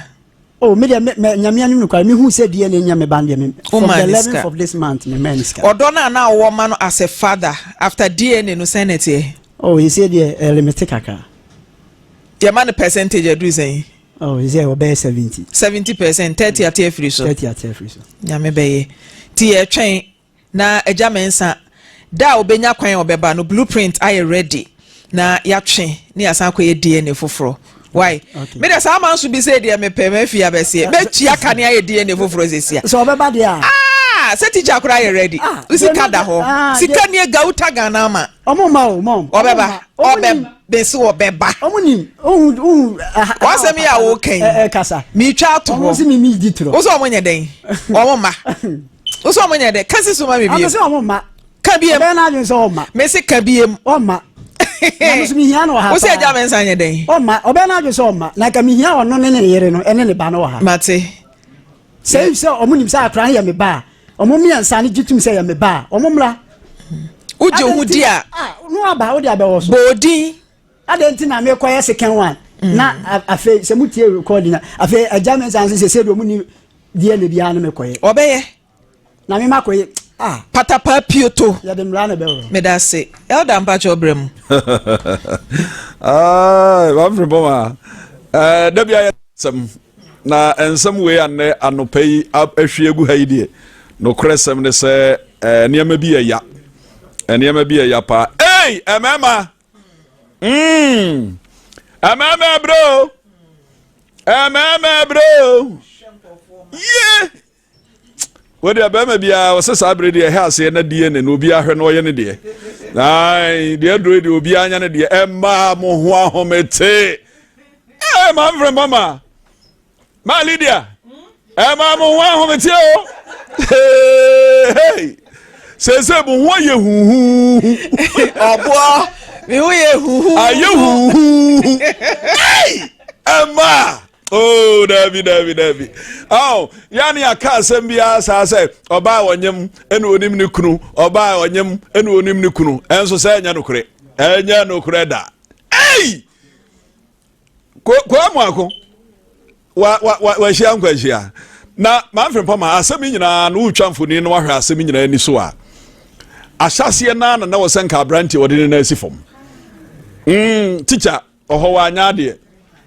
Speaker 3: Oh me deɛ me me nyame anim nokware me hu sɛ DNA nyɛ me ba no deɛ me from
Speaker 2: Womaa
Speaker 3: the
Speaker 2: ne sika.
Speaker 3: 11th of this month me maa ne sika.
Speaker 2: Ɔdɔ no a na wowɔ ma no as a father after DNA no sɛn na ɛteɛ?
Speaker 3: Oh ɛsei deɛ ɛlimite kakra.
Speaker 2: Yɛma no percentage aduru sɛn?
Speaker 3: Oh, is it ɔbɛyɛ 70.
Speaker 2: 70%, 30 ate afiri so.
Speaker 3: 30 ate afiri so.
Speaker 2: Nyame bɛyɛ. Nti yɛtwɛn na Agya Mensah da a ɔbɛnya kwan a ɔbɛba no blueprint ayɛ ready na yɛatwe ne yɛasan akɔyɛ DNA foforɔ. Why?
Speaker 3: Okay.
Speaker 2: Me de saa amanso bi sɛ deɛ mepɛ mafi abɛseɛ. Mɛtua ka ne ayɛ DNA foforɔ sesia.
Speaker 3: Sɛ ɔbɛba deɛ a.
Speaker 2: Ah, sɛ teacher koraa yɛ ready.
Speaker 3: Ah,
Speaker 2: Sika da hɔ.
Speaker 3: Ah,
Speaker 2: Sika nie gauta Ghana ama.
Speaker 3: Ɔmo ma o, mom.
Speaker 2: Ɔbɛba. Ɔbɛ bɛsi ɔbɛba.
Speaker 3: Ɔmo nim. Ohun ohun.
Speaker 2: W'asɛm yi a woka yi.
Speaker 3: Ɛ kasa.
Speaker 2: Mitwa ato hɔ.
Speaker 3: Ɔmo si mi mi di torɔ.
Speaker 2: Wosɛ ɔmo nyɛ dɛn? Ɔmo ma. Wosɛ ɔmo nyɛ dɛn? Kasi so ma mi biem.
Speaker 3: Ɔmo sɛ ɔmo ma.
Speaker 2: Ka biem.
Speaker 3: Ɔbɛn n'adwene sɛ ɔma.
Speaker 2: Mesi ka biem.
Speaker 3: Ɔma. Na mi nso mi hia no wɔ ha.
Speaker 2: Wosɛ Agya Mensah nyɛ dɛn?
Speaker 3: Ɔma. Ɔbɛn n'adwene sɛ ɔma. Na nka mi hia ɔno ne ne yere no ɛne ne ba no wɔ ha.
Speaker 2: Mate.
Speaker 3: Sɛ sɛ ɔmo nim sɛ akora no yɛ me ba a, ɔmo mmiɛnsa no gye tum sɛ yɛ me ba a, ɔmo mmra.
Speaker 2: Wogye wo ho di a.
Speaker 3: No aba wode abɛwɔ so.
Speaker 2: Bɔ odin.
Speaker 3: Adɛn nti na mekɔyɛ second one? Mm. Na afei sɛ motie recording na afei agya me nsa nso sɛ sɛ deɛ ɔmo ni deɛ na biara no mekɔyɛ.
Speaker 2: Ɔbɛyɛ.
Speaker 3: Na me makɔyɛ ah.
Speaker 2: Patapa pioto.
Speaker 3: Yɛde mmara na ɛbɛwɔ.
Speaker 2: Meda ase. Elder mpakyɛ ɔbrɛ mu.
Speaker 8: Ah, wafiri bɔ ma. Eh, da bi ayɛ sɛm. Na nsɛm wei a nnɛ anɔpa yi ahwie agu ha yi deɛ, nokorɛ sɛm ne sɛ eh, nneɛma bi yɛ ya. Nneɛma bi yɛ ya paa. Ei, ɛmɛɛma! Mm. Ɛmɛɛma ɛbrɛ o! Ɛmɛɛma ɛbrɛ o! Ye! Wo deɛ bɛrima biara ɔsɛ saa bere deɛ ɛhɛ aseɛ na DNA na obiara hwɛ na ɔyɛ ne deɛ. Ae, deɛ aduro deɛ obiara nya ne deɛ. Ɛmmaa mo ho ahomete. Ɛɛ, maa mfrɛ mama. Maa Lydia. Ɛma mo ho ahometeɛ o. Hey! Seesei mo ho ayɛ huhuuhu.
Speaker 2: Ɔboɔ, me ho yɛ huhuuhu.
Speaker 8: Ayɛ huhuuhu. Hey! Ɛma! Oh, dabi, dabi, dabi. Oh, yani aka asɛm biara saa sɛ ɔbaa ɔnyem ɛna onim ne kunu, ɔbaa ɔnyem ɛna onim ne kunu. Ɛnso sɛ ɛnyɛ nokorɛ. Ɛnyɛ nokorɛ da. Hey! Kwa mu ako. Wa wa wa wahyia nkwanhyia. Na Manfred Mpama asɛm yi nyinaa no wotwa mfoni na wahwɛ asɛm yi nyinaa ani so a ahyɛaseɛ naa na na wɔ sɛ nka aberanteɛ wɔde ne nan asi fam. Tikya ɔhɔ wanyɛ adeɛ.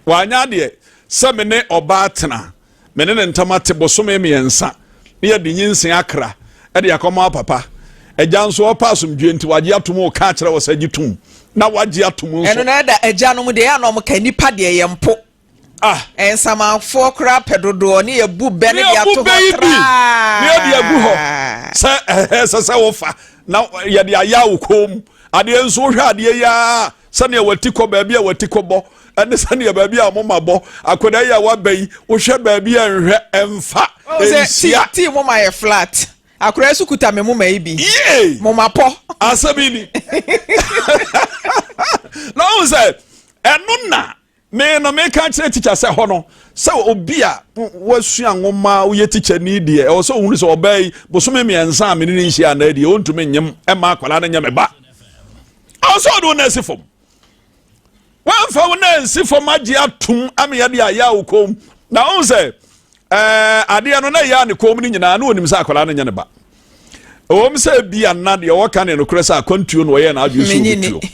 Speaker 8: Wanyɛ adeɛ sɛ me ne ɔbaa tena Me ne ne ntam ate bosome mmiɛnsa na yɛde nyinsɛn akra de akɔma papa. Agya nso ɔpɛ asomdwoeɛ nti wagye atom ɔka akyerɛ wɔ sɛ gye tom na wagye atom nso.
Speaker 2: Ɛno na ɛda agyanom deɛ ɛyɛ a na wɔn ka nipa deɛ yɛn mpo.
Speaker 8: Ah.
Speaker 2: Nsamanfoɔ koraa pɛ dodoɔ ne yɛbu bɛ ne de ato hɔ traa.
Speaker 8: Ne yɛde agu hɔ sɛ ɛsɛ sɛ wofa na yɛde ayɛ wo kɔn mu. Adeɛ nso wohwɛ adeɛ yi ara sɛnea wati kɔ baabi a wati kɔ bɔ ɛne sɛnea baabi a moma bɔ akwadaa yi a waba yi wohwɛ baabi a nhwɛ ɛmfa nhyia.
Speaker 2: Tii moma yɛ flat akwadaa so kuta me moma yi bi.
Speaker 8: Yie
Speaker 2: moma pɔ.
Speaker 8: Asɛm yi ni na ɔhu sɛ ɛno na Me no meka kyerɛ tikya sɛ hɔ no sɛ obi a wasua nwoma woyɛ tikyani deɛ ɛwɔ sɛ ohunu sɛ ɔbaa yi bosome mmiɛnsa a mene ne nhyia anaa deɛ ɔntumi nyem ɛma akwadaa no nyɛ me ba. Ɛwɔ sɛ ɔde wo nan si fam. Wamfa wo nan si fam agye atom ama yɛde ayɛ a wo kɔn mu. Na ɔhu sɛ ɛɛ adeɛ no na ɛyɛ a ne kɔn mu no nyinaa na ɔnim sɛ akwadaa no nyɛ ne ba. Ɛwom sɛ ebia na deɛ ɔka ne nokorɛ sɛ akwantuo na ɔyɛ n'adwene sɛ ɔbɛtuo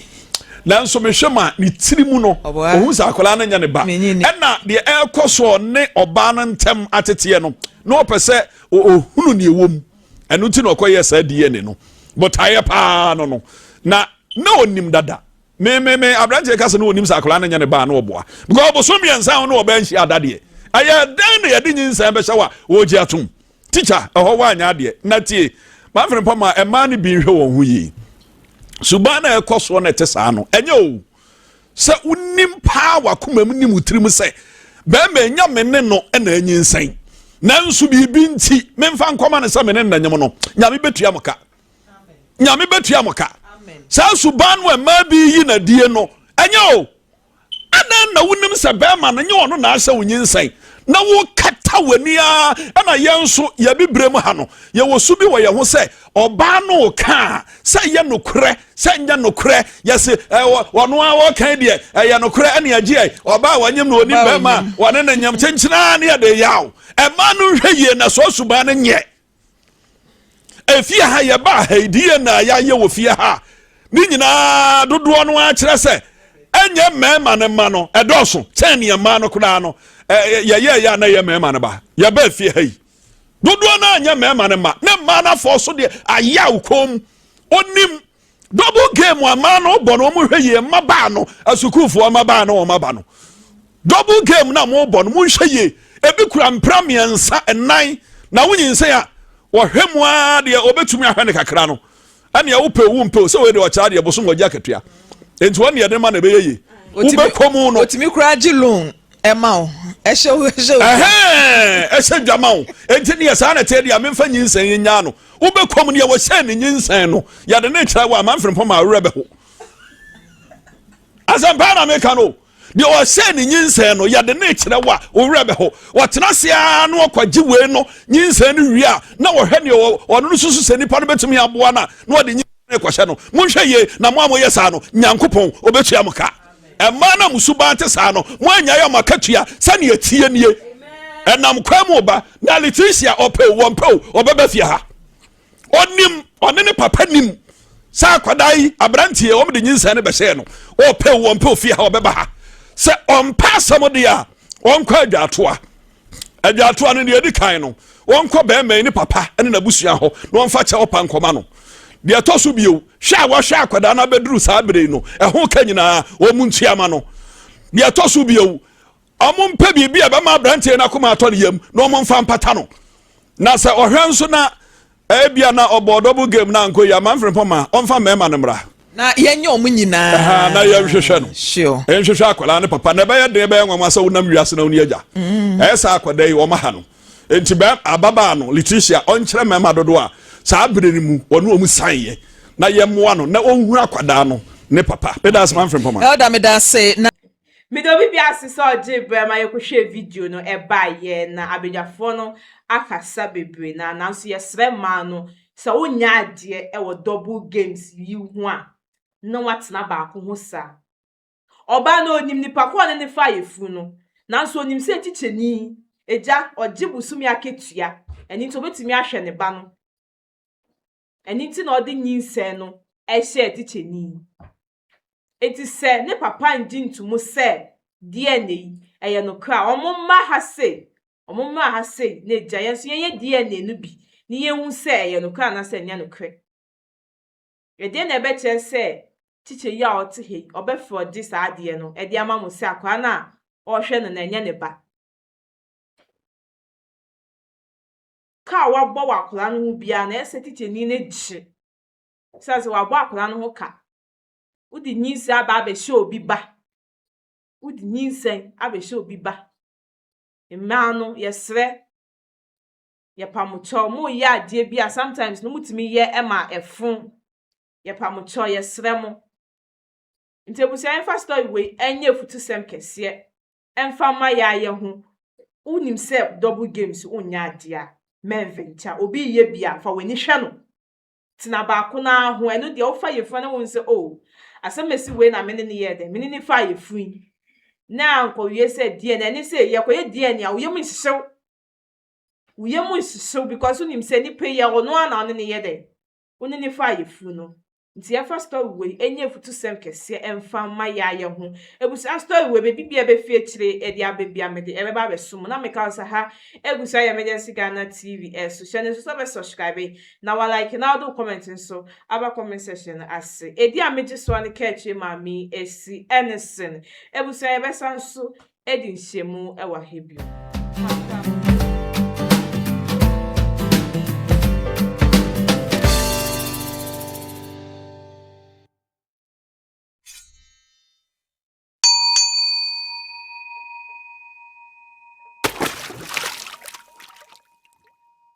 Speaker 8: nanso mehwɛ ma ne tiri mu no ɔhu sɛ akwadaa no nyɛ ne ba ɛna deɛ ɛrekɔ so ne ɔbaa no ntɛm ateteɛ no na ɔpɛ sɛ ɔhunu deɛ ɛwɔ mu ɛno nti na ɔkɔyɛ saa DNA no botaeɛ paa no no na na ɔnim dada me me me aberanteɛ ka sɛ na ɔnim sɛ akwadaa no nyɛ ne ba na ɔboa because ɔbosom mmiɛnsa ho na ɔbaa nhyia adadeɛ ɛyɛ dɛn na yɛde nyinsɛn bɛhyɛ wa wɔgye atom Tikya, ɛhɔ woanyɛ adeɛ. Na tie, Manfred Mpama, mmaa no bi nhwɛ wɔn ho yie. Suban na ɛkɔ soɔ na ɛte saa no, ɛnyɛ o. Sɛ wonim paa w'akoma mu nim wo tirim sɛ bɛrima nya me ne no na anyinsɛn. Nanso biribi nti, memfa nkɔma no sɛ me ne no na nyem no, Nyame bɛtua mo ka. Nyame bɛtua mo ka. Saa suban no a mmaa bi yi na die no, ɛnyɛ o. Adɛn na wonim sɛ bɛrima no nyɛ ɔno na ahyɛ wo nyinsɛn na wokata w'ani ara? Ɛna yɛn nso yɛbibire mu ha no, yɛwɔ su bi wɔ yɛn ho sɛ ɔbaa no ka a, sɛ ɛyɛ nokorɛ sɛ nyɛ nokorɛ, yɛse ɔno a wɔka deɛ ɛyɛ nokorɛ ɛne agye ɛ ɔbaa wɔnyem na ɔnim bɛrima a wɔne ne nyem kyenkyenaa ne yɛde yaw. Ɛmaa no nhwɛ yie na sɛ ɔsubaa no nyɛ. Efie ha yɛbaa ha yi DNA a yɛayɛ wɔ fie ha ne nyinaa dodoɔ no ara kyerɛ sɛ ɛnyɛ mmarima no mma no ɛdɔɔso kyɛn nea mmaa no koraa no yɛyɛ yɛ a na ɛyɛ mmarima no ba yɛbaa fie ha yi dodoɔ no anyɛ mmarima no mma ne mmaa no afɔ so deɛ ayaw kɔn mu onim Double game a mmaa no bɔ no wɔn hwɛ yie mmabaa no asukuufoɔ mmabaa no wɔn aba no double game na wɔn bɔ no wɔn nhwɛ yie ebi kura mpira mmiɛnsa nnan na wonyinsɛn a wɔhwɛ mu ara deɛ wɔbɛtumi ahwɛ no kakra no ɛnea wopɛ wo mpɛ sɛ wei deɛ ɔkyerɛ adeɛ bosom wɔgye akatua nti wɔn deɛ de ma na ɛbɛyɛ yie wobɛkɔ mu no
Speaker 2: otumi koraa gye loan ɛma wo ɛhyɛ wo ɛhyɛ wo
Speaker 8: ɛhɛn ɛhyɛ dwa ma wo nti deɛ saa na ɛteɛ deɛ memfa nyinsɛn yi nyaa no Wobɛkɔ mu deɛ wɔhyɛɛ ne nyinsɛn no, yɛde ne kyerɛ wɔ amanfene mpɔ ma awerɛ bɛho. Asɛmpa na meka no. Deɛ wɔhyɛɛ ne nyinsɛn no, yɛde ne kyerɛ wɔ a ɔwerɛ bɛho. Wɔtena ase ara na wɔkɔgye wei no nyinsɛn no wie a, na wɔhwɛ deɛ ɔno no susu sɛ nipa no bɛtumi aboa no a, na wɔde nyinsɛn no kɔhyɛ no. Monhwɛ yie na mo a moyɛ saa no, Nyankopɔn ɔbɛtua mo ka. Mmaa no a mo suban te saa no, moannyae mo akatua sɛnea ɛteɛ nie. Ɛnam kwan mu ba na Leticia ɔpɛ o wɔmpɛ o ɔbɛba fie ha. Ɔnim ɔne ne papa nim sɛ akwadaa yi aberanteɛ wɔn de nyinsɛn no bɛhyɛɛ no ɔpɛ o wɔmpɛ o fie ha ɔbɛba ha. Sɛ ɔmpɛ asɛm deɛ a ɔnkɔ adwaatoa. Adwaatoa no deɛ ɛdi kan no wɔnkɔ bɛrima yi ne papa ne n'abusua hɔ na wɔmfa kyɛw pa nkɔma no. Deɛ ɛtɔ so bio, hwɛ a wɔhwɛ akwadaa no abɛduru saa bere yi no, ɛho ka nyinaa wɔn ntua ma no. Deɛ ɛtɔ so bio, wɔn mpɛ biribi a ɛbɛma aberanteɛ no akoma atɔ ne yam na wɔn mfa mpata no. Na sɛ ɔhwɛ nso na Ebia na ɔbɔɔ double game na ankɔ yie a, Manfred Mpɔma ɔmfa mmarima no mmra.
Speaker 2: Na yɛnyɛ wɔn nyinaa.
Speaker 8: Ɛha na yɛnhwehwɛ no.
Speaker 2: Sure.
Speaker 8: Yɛnhwehwɛ akwadaa ne papa. Na ɛbɛyɛ den ɛbɛyɛ nwanwa sɛ wonam wiase na woni agya. Ɛyɛ saa akwadaa yi wɔn aha no. Enti bɛm ababaa no, Letitia, ɔnkyerɛ mmarima dodoɔ a saa berɛ no mu wɔne wɔn saneeɛ na yɛmmoa no na ɔnhunu akwadaa no ne papa. Meda ase, Manfred Mpoma.
Speaker 2: Elder meda ase na.
Speaker 1: Meda obi biara ase sɛ ɔgyee berɛ ma yɛkɔhwɛɛ video no baeɛ na abadwafoɔ no akasa bebree na nanso yɛsrɛ mmaa no sɛ wonyɛ adeɛ wɔ double games yi ho a na woatena baako ho saa. Ɔbaa no ɔnim nipa ko a ɔne no faa yafunu no nanso ɔnim sɛ tikyani, agya, ɔgye bosome akatua ɛno nti ɔbɛtumi ahwɛ ne ba no Ɛno nti na ɔde nyinsɛn no hyɛɛ tikyani. Enti sɛ ne papa ngye ntomu sɛ DNA yi ɛyɛ nokorɛ a, wɔn mma ha sei, wɔn mmra ha sei na agya yɛn nso yɛnyɛ DNA no bi na yɛnhu sɛ ɛyɛ nokorɛ anaasɛ ɛnyɛ nokorɛ. Ɛdeɛn na ɛbɛkyerɛ sɛ tikya yi a ɔte ha yi, ɔbɛfrɔgye saa adeɛ no de ama mo sɛ akwadaa no a ɔrehwɛ no no ɛnyɛ ne ba? Ka a wabɔ wɔ akwadaa no ho biara no, ɛyɛ sɛ tikyani no gye. Sɛ sɛ wabɔ akwadaa no ho ka. Wode nyinsɛn aba abɛhyɛ obi ba. Wode nyinsɛn abɛhyɛ obi ba. Mmaa no, yɛsrɛ, yɛpa mo kyɛw. Moyɛ adeɛ bi a sometimes no motumi yɛ ma ɛfo. Yɛpa mo kyɛw, yɛsrɛ mo. Nti abusua yɛmfa story wei ɛnyɛ afutusɛm kɛseɛ ɛmfa mma yɛa yɛ ho. Wonim sɛ double games wonyɛ adeɛ a, mɛnventure. Obi reyɛ bi a, fa w'ani hwɛ no. Tena baako no ara ho. Ɛno deɛ wofa yafunu a na wohu sɛ oh, asɛm asi wei na me ne no yɛɛ dɛn, me ne no faa yafunu yi. Na ankɔwie sɛ DNA, ɛne sɛ yɛkɔyɛ DNA a, wo yam nhyehye wo. Wo yam nhyehye wo because wonim sɛ nipa yi ɔno ara na wo ne no yɛ dɛn, wo ne no faa yafunu no. Nti yɛmfa story wei ɛnyɛ afutusɛm kɛseɛ ɛmfa mma yɛa yɛ ho. Abusua story wei baabi biaa ɛbɛfi akyire ɛde aba bia mede ɛbɛba abɛso mo. Na meka wo sɛ ha ɛgu so ayɛ Emergency Ghana TV ɛso. Hyɛ no nso sɛ wobɛ subscribe na wa like na wode wo comment nso aba comment section no ase. Ɛdi a megye soa ne kaakyire maame yi ɛsi ɛne sen. Abusua yɛbɛsan nso adi nhyiamu wɔ ha bio.